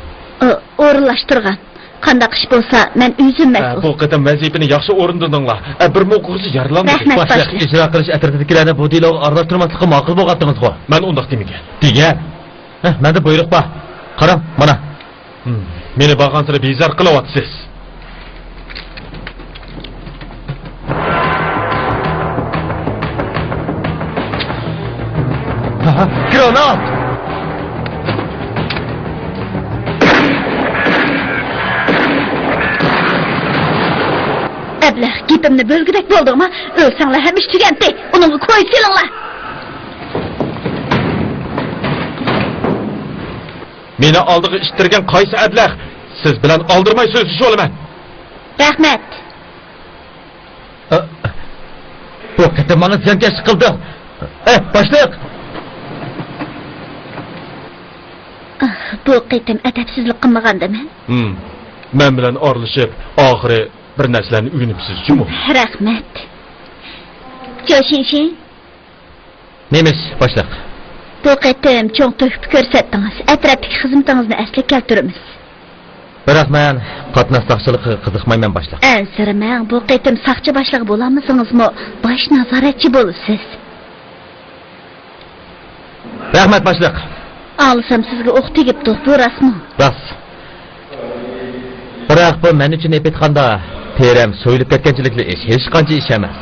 ئە، ئورۇنلاشتۇرغان. قانداق ئىش بولسا، مەن ئۆزۈم ئە، مەسئۇل. بۇ قېتىم ۋەزىپىنى ياخشى ئورۇندىدىڭلار. ئە، بىر مۇخلىسى يارىلاندى. رەھمەت، باشلىق. باشلىق. ئىجرا قىلىش ئەترىتىدىكىلەرنى بۇ دېلوغا ئارىلاشتۇرماسلىققا ماقۇل بولغانتىڭىزغۇ؟ مەن ئۇنداق دېمىگەن. دېگەن؟ ھە، مەندە بۇيرۇق بار. قاراڭ، مانا. ھىم، مېنى بارغانسېرى بىزار قىلىۋاتىسىز. گرانات! ئەبلەخ، گېپىمنى بۆلگۈدەك بولدۇڭما؟ ئۆلسەڭلار ھەممە ئىش تۈگەندى. ئۇنىڭغا كويزا سېلىڭلار. مېنى ئالدىغا ئىتتەرگەن قايسى ئەبلەخ؟ سىز بىلەن ئالدىرىماي سۆزلىشىۋالىمەن. رەھمەت. ئە، بۇ قېتىم ماڭا زىيانكەشلىك قىلدىڭ. ئە، باشلىق! ئاھ، بۇ قېتىم ئەدەپسىزلىك قىلمىغاندىمەن. ھىم، مەن بىلەن ئارىلىشىپ، ئاخىرى بىر نەرسىلەرنى ئۆگىنىپسىز جۇمۇ. رەھمەت. جوشىنشىن. نېمە ئىش، باشلىق؟ بۇ قېتىم چوڭ تۆھپە كۆرسەتتىڭىز. ئەترەتتىكى خىزمىتىڭىزنى ئەسلىگە كەلتۈرىمىز. بىراق مەن قاتناش ساقچىلىقىغا قىزىقمايمەن، باشلىق. ئەنسىرىمەڭ، بۇ قېتىم ساقچى باشلىقى بولالمىسىڭىزمۇ، باش نازارەتچى بولىسىز. رەھمەت، باشلىق. ئاڭلىسام، سىزگە ئوق تېگىپتۇ، بۇ راستمۇ؟ راست. بىراق بۇ مەن ئۈچۈن ئېلىپ ئېيتقاندا، تېرەم سويۇلۇپ كەتكەنچىلىكلا ئىش، ھېچقانچە ئىش ئەمەس.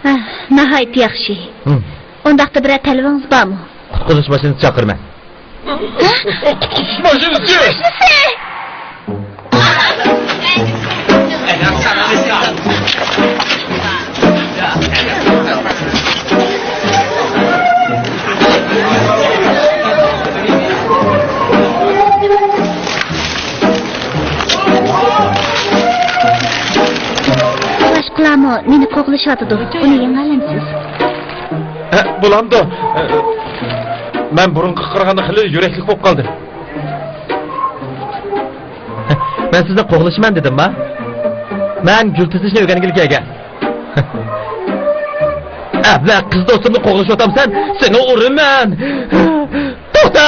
ھە، ناھايىتى ياخشى. ھىم. ئۇنداقتا بىرەر تەلىپىڭىز بارمۇ؟ قۇتقۇزۇش ماشىنىسى چاقىرىمەن. ھە؟ قۇتقۇزۇش ماشىنىسى! ماشىنىسى! باشقىلارمۇ مېنى قوغلىشىۋاتىدۇ. ئۇنى يېڭەلەمسىز؟ ھە، بولامدۇ؟ مەن بۇرۇنقىغا قارىغاندا خېلى يۈرەكلىك بولۇپ قالدىم. مەن سىزنى قوغلىشىمەن دېدىمما؟ مەن گۈل تىزىشنى ئۆگەنگىلى كەلگەن. ئەبلەخ، قىز دوستۇمنى قوغلىشىۋاتامسەن؟ سېنى ئۇرىمەن! توختا!